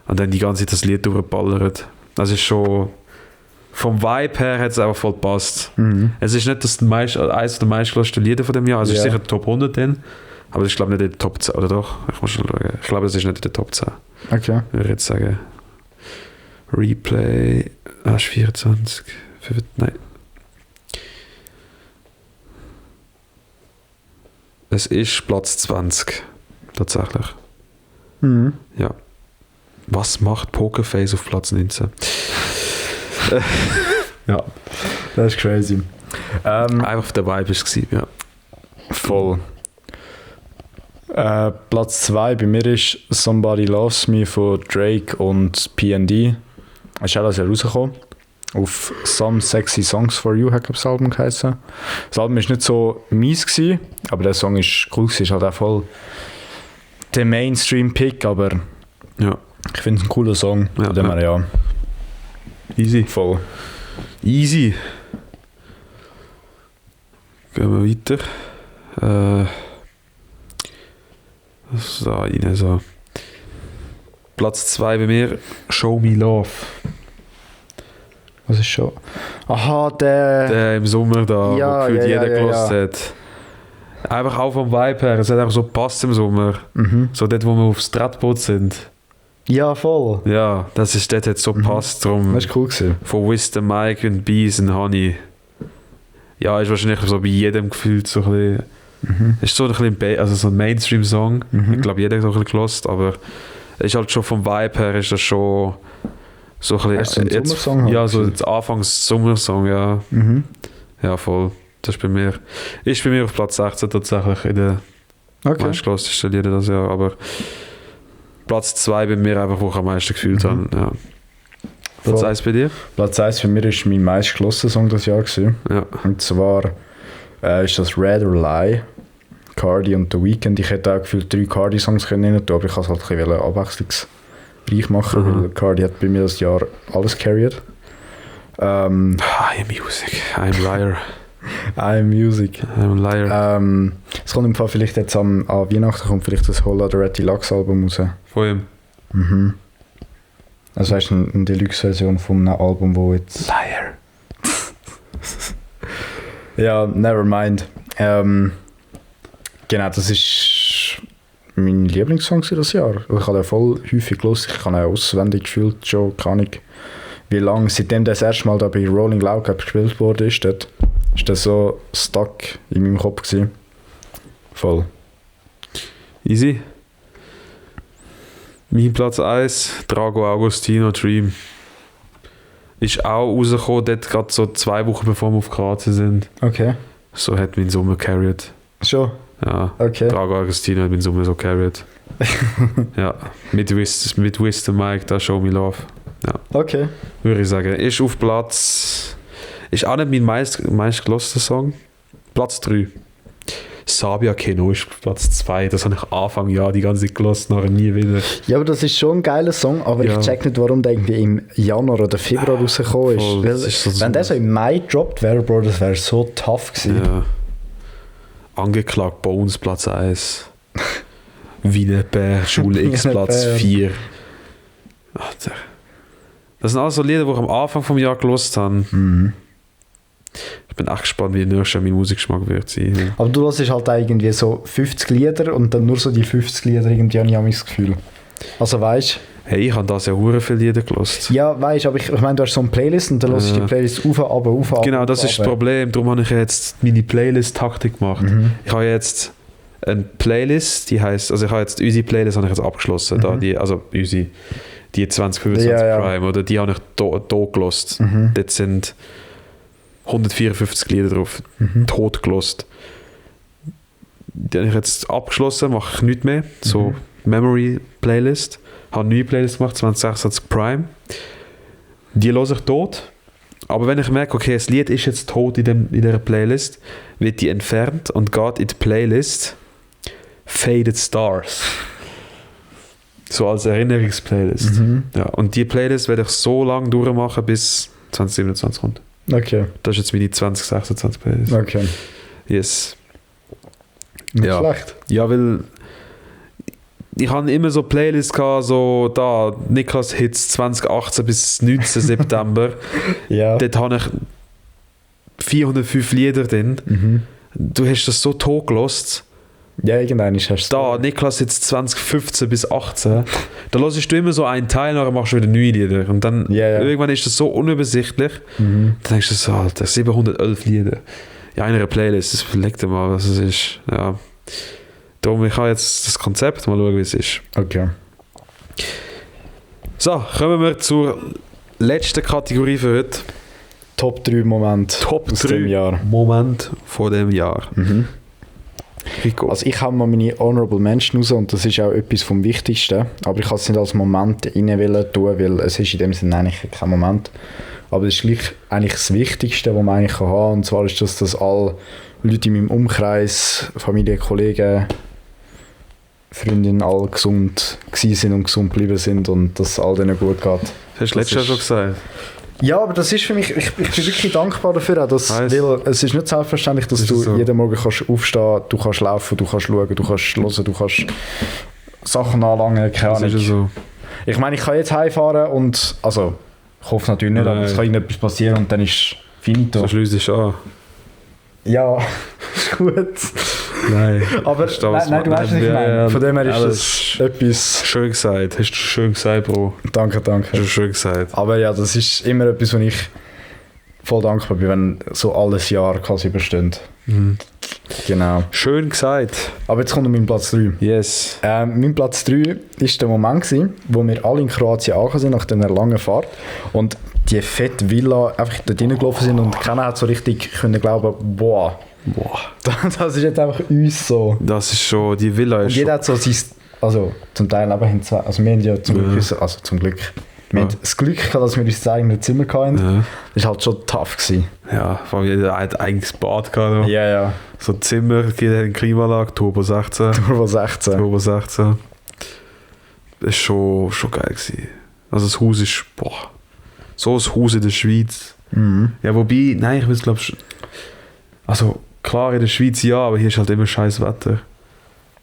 Und dann die ganze Zeit das Lied durchgeballert. Das ist schon... Vom Vibe her hat es einfach voll gepasst. Es ist nicht eines der meistgelöschten Lieder von dem Jahr. Es ist sicher Top 100 drin. Aber das ist, glaube ich, nicht in der Top 10. Oder doch? Ich muss schon schauen. Ich glaube, es ist nicht in der Top 10. Okay. Würde ich jetzt sagen. Replay. Ist 24. Nein. Es ist Platz 20. Tatsächlich. Ja. Was macht Pokerface auf Platz 19? Ja. Das ist crazy. Einfach der Vibe war es, ja. Voll. Platz 2 bei mir ist Somebody Loves Me von Drake und P&D. Ist alles rausgekommen. Auf Some Sexy Songs for You hat das Album geheißen. Das Album war nicht so mies gewesen, aber der Song ist cool gewesen. Ist halt auch voll der Mainstream-Pick, aber Ja. ich finde es ein cooler Song. Ja, Von dem her, ja. Easy. Voll. Easy. Gehen wir weiter. So, rein, so. Platz 2 bei mir, Show Me Love. Was ist schon? Aha, der... Der im Sommer da, Ja, wo gefühlt ja, jeder ja, gehört ja. hat. Einfach auch vom Vibe her, es hat einfach so gepasst im Sommer. So dort, wo wir aufs Tretboot sind. Ja, voll. Ja, dort hat es so gepasst. Drum Das war cool gewesen. von Wisdom Mike und Bees und Honey. Ja, ist wahrscheinlich so bei jedem gefühlt so ein bisschen... Ist so ein bisschen also so ein Mainstream-Song. Ich glaube, jeder hat so ein bisschen gelost, aber es ist halt schon vom Vibe her ist das schon so ein bisschen... Hast du einen Sommersong ja, halt so gewesen? jetzt Anfangs-Sommersong, ja. Ja, voll. Das ist bei mir auf Platz 16 tatsächlich in der meistgelostesten Lieder das Jahr, aber Platz 2 bei mir einfach, wo ich am meisten gefühlt habe. Ja. Platz Voll. 1 bei dir? Platz 1 für mich ist mein meistgeschlossener Song das Jahr gewesen. Ja. Und zwar ist das Rather Lie, Cardi und The Weeknd. Ich hätte auch gefühlt 3 Cardi-Songs können rein tun, aber ich wollte es halt ein bisschen abwechslungsreich machen, weil Cardi hat bei mir das Jahr alles carried. I am music, I am liar. I am Music. I am liar. Es kommt im Fall vielleicht jetzt an Weihnachten kommt vielleicht das Holla the Ratty Lux Album raus. Von ihm. Also das ist eine Deluxe-Version von einem Album, wo jetzt... Liar. Ja, never mind. Genau, das ist mein Lieblingssong für das Jahr. Ich habe den voll häufig gehört. Ich habe ihn auswendig gefühlt, schon keine Ahnung wie lange. Seitdem das erste Mal da bei Rolling Loud gespielt wurde, ist das so stuck in meinem Kopf gewesen. Voll. Easy. Mein Platz 1, Drago Agostino Dream. Ist auch rausgekommen, dort gerade so 2 Wochen bevor wir auf Kroatien sind. Okay. So hat mein Sommer carried. Schon? Ja. Okay. Drago Agostino hat mein Sommer so carried. Ja. Mit Wisdom Mike, da Show Me Love. Ja. Okay. Würde ich sagen. Ist auf Platz... Ist auch nicht mein meistgeloster Song. Platz 3. Sabia Keno ist auf Platz 2. Das habe ich Anfang Jahr die ganze Zeit gelassen, nachher nie wieder. Ja, aber das ist schon ein geiler Song, aber Ja. ich check nicht, warum der irgendwie im Januar oder Februar rausgekommen ist. Voll, Weil, das ist so wenn der so im Mai gedroppt wäre, Bro, das wäre so tough gewesen. Ja. Angeklagt Bones Platz 1. Wiener Bär, Schule X Platz 4. Alter. Das sind alles so Lieder, die ich am Anfang vom Jahr gelost habe. Ich bin echt gespannt, wie nächstes Jahr mein Musikgeschmack wird sein. Aber du hörst halt auch irgendwie so 50 Lieder und dann nur so die 50 Lieder irgendwie, habe ich auch das Gefühl. Also weißt Hey, ich habe das ja hure viele Lieder gelost. ja, weißt aber ich meine, du hast so eine Playlist und dann hörst du die Playlist auf, ab. Genau, das ist das Problem. Darum habe ich jetzt meine Playlist-Taktik gemacht. Ich habe jetzt eine Playlist, die heisst, also ich habe jetzt unsere Playlist habe ich jetzt abgeschlossen. Da die, also unsere, die 2025 Ja. Prime, oder die habe ich hier gelost. Dort sind 154 Lieder drauf, tot gelost. Die habe ich jetzt abgeschlossen, mache ich nichts mehr. So Memory-Playlist. Habe eine neue Playlist gemacht, 2026 Prime. Die höre ich tot. Aber wenn ich merke, okay, das Lied ist jetzt tot in dieser Playlist, wird die entfernt und geht in die Playlist Faded Stars. So als Erinnerungsplaylist. Ja, und die Playlist werde ich so lange durchmachen, bis 2027 kommt. Okay. Das ist jetzt meine 2026 Playlist. Okay. Yes. Nicht Ja. schlecht. Ja, weil ich habe immer so Playlists gehabt, so da, Niklas Hits 2018 bis 19. September. Ja. Dort habe ich 405 Lieder drin. Mhm. Du hast das so tot gelost. Ja, irgendwann ist es Da, Niklas Hits 2015 bis 18. Da hörst du immer so einen Teil, nachher machst du wieder neue Lieder. Und dann Ja. irgendwann ist das so unübersichtlich. Mhm. Dann denkst du so, Alter, 711 Lieder. Ja, in einer Playlist, das verlegt dir mal, was es ist. Ja. Darum, ich habe jetzt das Konzept, mal schauen, wie es ist. Okay. So, kommen wir zur letzten Kategorie für heute. Top 3 Moment Top aus 3 dem Jahr. Moment von dem Jahr. Mhm. Rico. Also ich habe mal meine Honorable Mention raus und das ist auch etwas vom Wichtigsten. Aber ich kann es nicht als Moment rein tun, weil es ist in dem Sinne eigentlich kein Moment. Aber es ist gleich eigentlich das Wichtigste, was man eigentlich haben kann. Und zwar ist das, dass alle Leute in meinem Umkreis, Familie, Kollegen, Freundinnen alle gesund gewesen sind und gesund geblieben sind und dass es all denen gut geht. Das hast du letztes Jahr schon gesagt. Ja, aber das ist für mich, ich bin wirklich dankbar dafür, auch, dass, weil es ist nicht selbstverständlich, dass du so. jeden Morgen kannst aufstehen, du kannst laufen, du kannst schauen, du kannst hören, du kannst Sachen anlangen, keine Das Ahnung. ist so. Ich meine, ich kann jetzt heimfahren und, also, ich hoffe natürlich nicht, aber es kann irgendetwas passieren und dann ist finito. So schließt es an. Ja, ist gut. Nein. Aber Verstehe, nein, was nein, du man- weißt, was ich Ja, meine. ja, Von dem her ist alles das etwas... Schön gesagt. Hast du schön gesagt, Bro. Danke, danke. Hast du schön gesagt. Aber ja, das ist immer etwas, wo ich voll dankbar bin, wenn so alles Jahr quasi übersteht. Mhm. Genau. Schön gesagt. Aber jetzt kommt noch mein Platz 3. Yes. Mein Platz 3 war der Moment, gewesen, wo wir alle in Kroatien angekommen sind nach dieser langen Fahrt und die fette Villa einfach dort reingelaufen sind und keiner hat so richtig können glauben, boah, das ist jetzt einfach uns so. Das ist schon, die Villa Und ist jeder hat so sein, also zum Teil eben haben zwei, also wir haben ja zum Glück, wir haben das Glück gehabt, dass wir unser eigenes Zimmer hatten. Ja. Das war halt schon tough gewesen. Ja, vor allem jeder hat ein eigenes Bad gehabt. Ja, ja. So ein Zimmer, jeder hat eine Klimaanlage, Turbo 16. Turbo 16. Turbo 16. Das ist schon geil gewesen. Also das Haus ist, boah, so ein Haus in der Schweiz. Mhm. Ja, wobei, nein, ich weiß glaube also klar in der Schweiz ja, aber hier ist halt immer scheiß Wetter.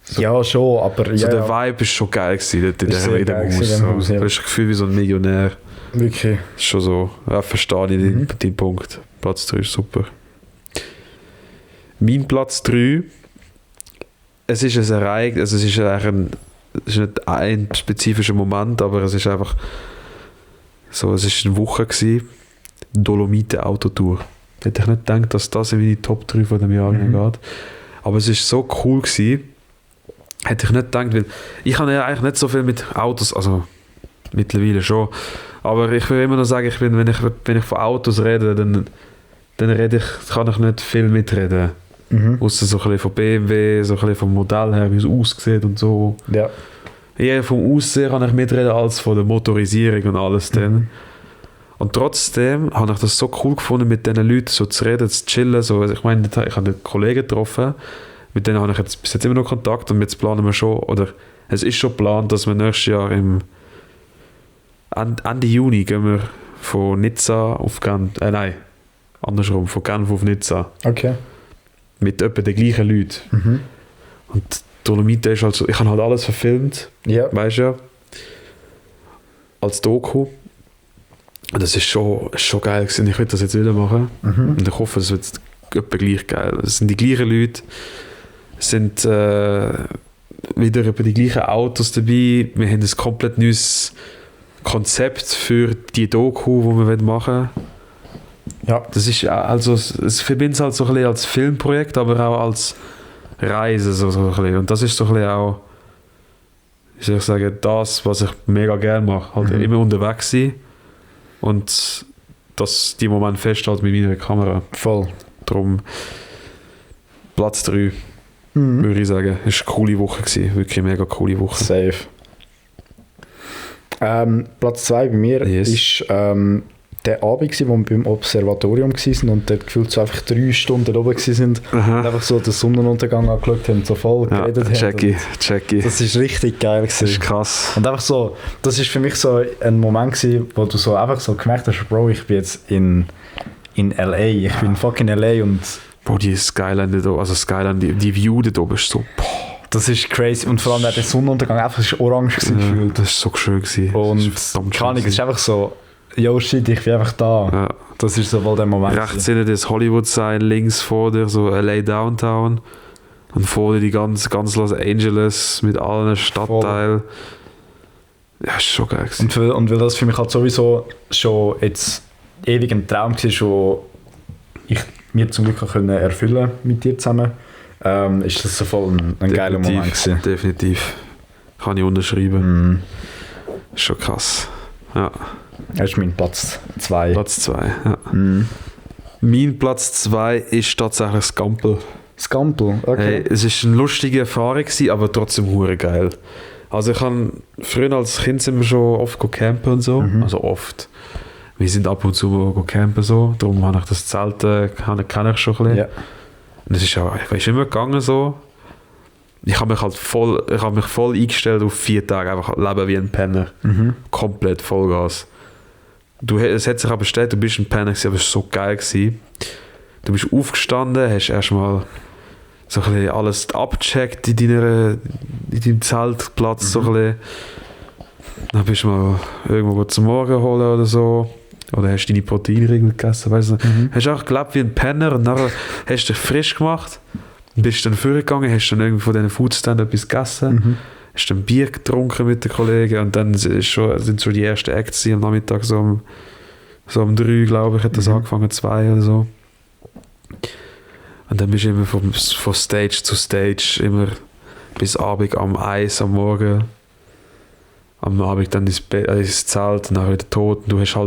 So, Ja, schon, aber so ja, der ja, Vibe ist schon geil gewesen dort Ist sehr in dem geil Haus. gewesen in dem Haus, So. ja. Du hast das Gefühl wie so ein Millionär. wirklich. Das ist schon so. Ja, verstehe ich den Punkt. Platz 3 ist super. Mein Platz 3, es ist ein Ereignis, also es ist es ist nicht ein spezifischer Moment, aber es ist einfach so, es ist eine Woche gewesen, Dolomite Autotour. Hätte ich nicht gedacht, dass das in meine Top 3 von dem Jahr geht. Aber es ist so cool gewesen, hätte ich nicht gedacht, weil ich habe ja eigentlich nicht so viel mit Autos, also mittlerweile schon, aber ich will immer noch sagen, wenn ich von Autos rede, dann kann ich nicht viel mitreden. Außer so ein bisschen von BMW, so ein bisschen vom Modell her, wie es aussieht und so. Ja. Eher vom Aussehen kann ich mitreden als von der Motorisierung und alles dann. Und trotzdem habe ich das so cool gefunden, mit diesen Leuten so zu reden, zu chillen. So. Also ich meine, ich habe Kollegen getroffen, mit denen habe ich jetzt bis jetzt immer noch Kontakt und jetzt planen wir schon, oder es ist schon geplant, dass wir nächstes Jahr Ende Juni gehen wir von Nizza auf Genf, nein, andersrum, von Genf auf Nizza. Okay. Mit etwa den gleichen Leuten. Und Dolomite ist halt so, ich habe halt alles verfilmt, Ja. weißt du ja, als Doku. Und das ist schon geil gewesen. Ich will das jetzt wieder machen. Und ich hoffe, es wird etwa gleich geil. Es sind die gleichen Leute, es sind wieder etwa die gleichen Autos dabei. Wir haben ein komplett neues Konzept für die Doku, die wir machen wollen. Ja. Das ist also, es verbindet es halt so ein bisschen als Filmprojekt, aber auch als Reise so ein bisschen. Und das ist so ein bisschen auch, wie soll ich sagen, das, was ich mega gerne mache. Halt immer unterwegs sein und dass die Moment festhalten mit meiner Kamera. Voll. Darum Platz 3, würde ich sagen. Es war eine coole Woche gewesen. Wirklich eine mega coole Woche. Safe. Platz 2 bei mir Yes. ist der Abend, wo wir beim Observatorium waren und dort gefühlt so einfach 3 Stunden oben waren und einfach so den Sonnenuntergang angeschaut haben, so voll geredet haben. Checky. Das ist richtig geil gewesen. Das ist krass. Und einfach so, das ist für mich so ein Moment gewesen, wo du so einfach so gemerkt hast, Bro, ich bin jetzt in L.A., ich bin fucking L.A. und... Boah, die Skyline, also Skyline, die View da oben ist so... Das ist crazy und vor allem der Sonnenuntergang einfach ist orange gefühlt. Das ist so schön gewesen. Und keine Ahnung, es ist einfach so... Yo, shit, ich bin einfach da. Ja. Das ist so wohl der Moment. Rechts hinten das Hollywood-Sign, links vor dir so LA Downtown und vor dir die ganz Los Angeles mit allen Stadtteilen. Ja, ist schon geil gewesen. Und weil das für mich halt sowieso schon jetzt ewig ein Traum war, den ich mir zum Glück können erfüllen mit dir zusammen, ist das so voll ein geiler Moment gewesen. Definitiv. Kann ich unterschreiben. Ist schon krass. Ja. Das ist mein Platz 2. Platz 2, ja. Mein Platz 2 ist tatsächlich Scampel. Scampel, okay. Hey, es war eine lustige Erfahrung, aber trotzdem hure geil. Also früher als Kind sind wir schon oft campen und so. Also oft. Wir sind ab und zu mal campen so. Darum habe ich das Zelt, kenne ich schon ein bisschen. Ja. Und es ist immer gegangen so. Ich habe mich voll eingestellt auf 4 Tage, einfach leben wie ein Penner. Komplett Vollgas. Es hat sich aber bestätigt, du bist ein Penner gewesen, aber es war so geil gewesen. Du bist aufgestanden, hast erstmal so ein bisschen alles abgecheckt in deinem Zeltplatz. So ein bisschen. Dann bist du mal irgendwo zum Morgen holen oder so. Oder hast deine Proteinriegel gegessen, weißt du. Hast auch gelebt wie ein Penner und dann hast du dich frisch gemacht. Bist dann vorgegangen, hast dann irgendwie von diesen Foodstand etwas gegessen, hast dann Bier getrunken mit den Kollegen und dann sind schon die ersten Acts am Nachmittag so um 3, glaube ich, hat das angefangen, 2 oder so. Und dann bist du immer von Stage zu Stage, immer bis Abend am Eis am Morgen. Am Abend dann ins Zelt und dann wieder tot. Und du hast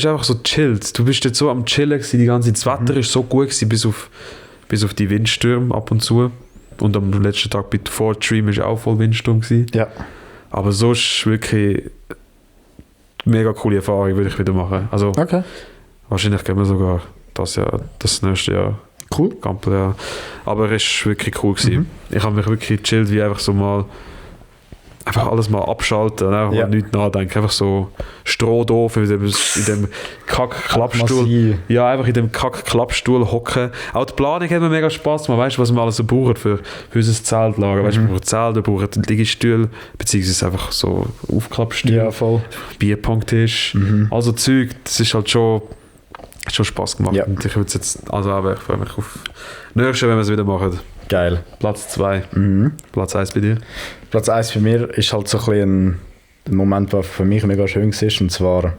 einfach so chillt. Du bist jetzt so am Chillen gewesen, die ganze Zeit. Das Wetter ist so gut gewesen, bis auf die Windstürme ab und zu. Und am letzten Tag bei Fort Stream war auch voll Windsturm gewesen. Ja. Aber so ist wirklich eine mega coole Erfahrung, würde ich wieder machen. Also okay. Wahrscheinlich gehen wir sogar das nächste Jahr. Cool. Gampel, ja. Aber es war wirklich cool gewesen. Ich habe mich wirklich gechillt, wie einfach so mal einfach alles mal abschalten und einfach mal nichts nachdenken. Einfach so Stroh doof in dem Kack-Klappstuhl. Ja, einfach in dem Kack-Klappstuhl hocken. Auch die Planung hat mir mega Spass gemacht. Weißt du, was wir alles so brauchen für unser Zeltlager? Weißt du, wir brauchen Zelt, wir brauchen Liegestühle, beziehungsweise einfach so Aufklappstühle. Ja, voll. Bierpong-Tisch. Also Zeug, das ist halt schon Spass gemacht. Ja. Und ich würde jetzt, ich freue mich auf nächstes Jahr, wenn wir es wieder machen. Geil. Platz 2. Platz 1 bei dir? Platz 1 für mich ist halt so ein bisschen ein Moment, der für mich mega schön war. Und zwar,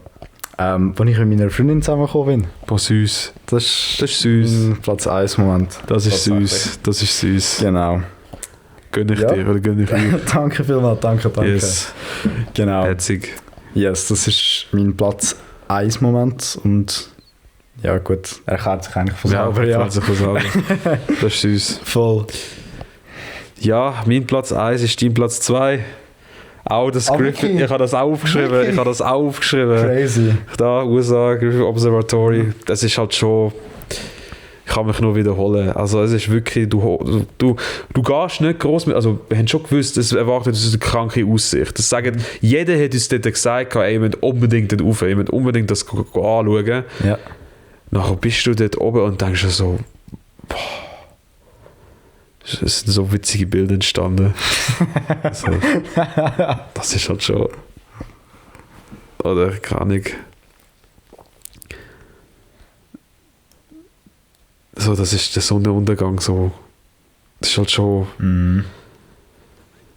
als ich mit meiner Freundin zusammengekommen bin. Boah, süß. Das ist süß. Platz 1 Moment. Das ist süß. Das ist süß. Genau. Gönn ich dir oder gönn ich dir? Danke vielmals, danke. Yes. Genau. Herzig. Yes, das ist mein Platz 1 Moment und ja gut, er erklärt sich eigentlich von selber. Ja, erklärt sich von selber. Das ist süß. Voll. Ja, mein Platz 1 ist dein Platz 2. Auch das Griffith, ich habe das auch aufgeschrieben. Crazy. Da, USA, Griffith Observatory, das ist halt schon... Ich kann mich nur wiederholen. Also es ist wirklich... Du gehst nicht gross mit... Also wir haben schon gewusst, es erwartet uns eine kranke Aussicht. Das sagen, jeder hat uns dort gesagt, ey, ihr müsst unbedingt dort rauf, ihr müsst unbedingt das anschauen. Ja. Nachher bist du dort oben und denkst dir so, boah, es sind so witzige Bilder entstanden. Also, das ist halt schon, oder keine Ahnung. So, das ist der Sonnenuntergang so. Das ist halt schon...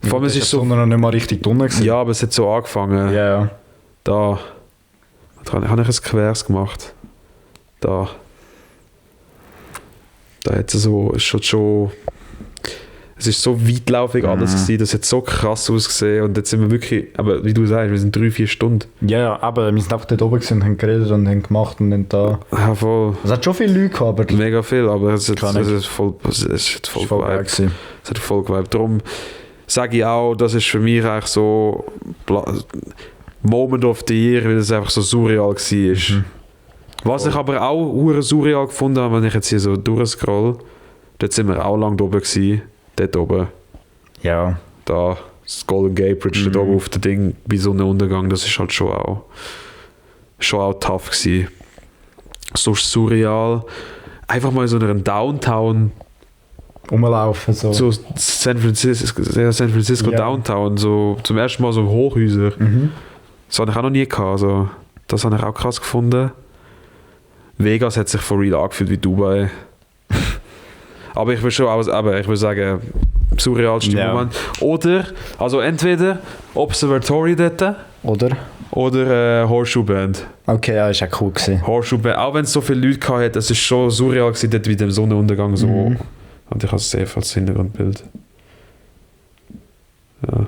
Vor allem, es ist so... noch nicht mal richtig drunter gewesen. Ja, aber es hat so angefangen. Ja. Da habe ich ein Quers gemacht. Da hat es so, es ist so weitlaufig alles gewesen, das hat so krass ausgesehen und jetzt sind wir wirklich, aber wie du sagst, wir sind 3-4 Stunden. Ja, aber wir sind einfach dort oben gewesen und haben geredet und haben gemacht und dann da. Ja, voll. Es hat schon viele Leute gehabt, aber... Mega viel, aber es hat voll geweibt. Es hat voll geweibt. Darum sage ich auch, das ist für mich eigentlich so... Moment of the Year, weil es einfach so surreal war. Was ich aber auch hure surreal gefunden habe, wenn ich jetzt hier so durchscroll, dort sind wir auch lang oben gewesen. Dort oben. Ja. Da, das Golden Gate Bridge, dort oben auf dem Ding, bei Sonnenuntergang, das ist halt schon auch tough gewesen. So surreal. Einfach mal so in einem Downtown Rumlaufen so. so San Francisco Ja. Downtown, so zum ersten Mal so Hochhäuser. Das habe ich auch noch nie gehabt. Also, das habe ich auch krass gefunden. Vegas hat sich for real angefühlt wie Dubai. Aber ich will schon auch, aber ich will sagen, surrealste Ja. Moment. Oder, also entweder Observatory dort oder Horseshoe Band. Okay, ja, ist auch cool gewesen. Horseshoe Band, auch wenn es so viele Leute gehabt hat, es ist schon surreal gewesen, dort wie der Sonnenuntergang so. Und ich habe es safe als Hintergrundbild. Ja.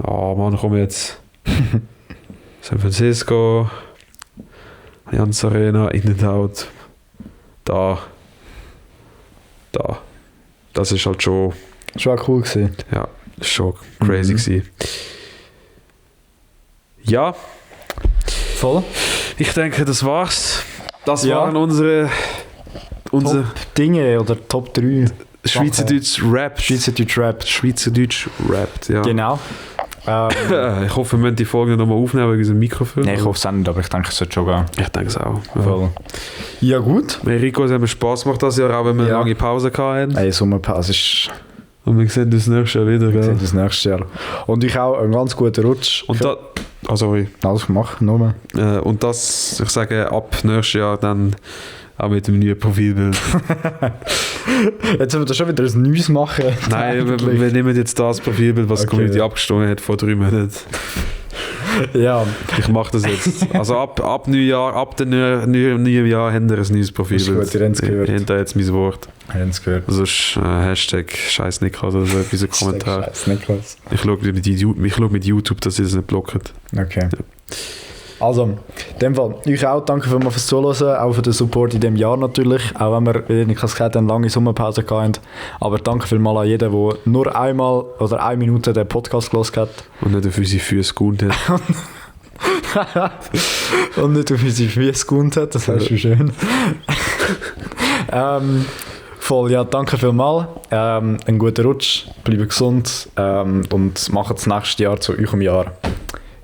Oh Mann, komm jetzt. San Francisco, Allianz Arena, In and Out. Da. Das ist halt schon, Schon auch cool gewesen. ja, ist schon crazy gewesen. Ja, Voll. ich denke, das war's. Das Ja. waren unsere Top Dinge oder Top 3. Schweizerdeutsch Rap. Schweizerdeutsch Rap. Schweizerdeutsch Rap, ja. Genau. Ich hoffe, wir müssen die Folge nochmal aufnehmen wegen unserem Mikrofon. Nein, ich hoffe es nicht, aber ich denke, es sollte schon gehen. Ich denke es auch. Ja. Voll. Ja, gut. Rico, es hat mir Spass gemacht das Jahr, auch wenn wir eine Ja. lange Pause hatten. Hey, Sommerpause ist Und wir sehen uns nächstes Jahr wieder, gell? das nächste Jahr. Und ich auch einen ganz guten Rutsch. Und da, sorry. Alles gemacht, nur. Und das, ich sage, ab nächstes Jahr dann auch mit dem neuen Profilbild. Jetzt müssen wir schon wieder ein neues machen. Nein, wir nehmen jetzt das Profilbild, was die Okay. Community abgestimmt hat vor 3 Monaten. Ja, Ich mache das jetzt. Also ab Neujahr, ab dem neuen Jahr haben wir ein neues Profilbild. Das ist gut, ihr habt's gehört. Ich habe da jetzt mein Wort. haben es gehört. Sonst Hashtag Scheiß Niklas oder so etwas, ein Kommentar. Scheiß Niklas. Ich schaue mit YouTube, dass sie das nicht blocken. Okay. Also, in dem Fall, euch auch danke vielmals fürs Zuhören, auch für den Support in diesem Jahr natürlich, auch wenn wir, wie Niklas gesagt hat, eine lange Sommerpause hatten. Aber danke vielmals an jeden, der nur einmal oder 1 Minute den Podcast gehört hat. Und nicht auf unsere Füße gehauen hat. Und nicht auf unsere Füße gehauen hat, das wäre schon schön. Voll, ja, danke vielmals. Einen guten Rutsch, bleibt gesund und macht das nächste Jahr zu eurem Jahr.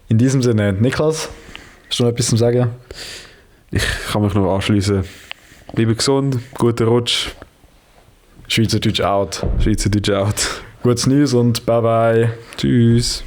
In diesem Sinne, Niklas, hast du noch etwas zu sagen? Ich kann mich noch anschließen. Bleibt gesund, guter Rutsch, Schweizerdeutsch out. Schweizerdeutsch out. Gutes News und bye bye. Tschüss.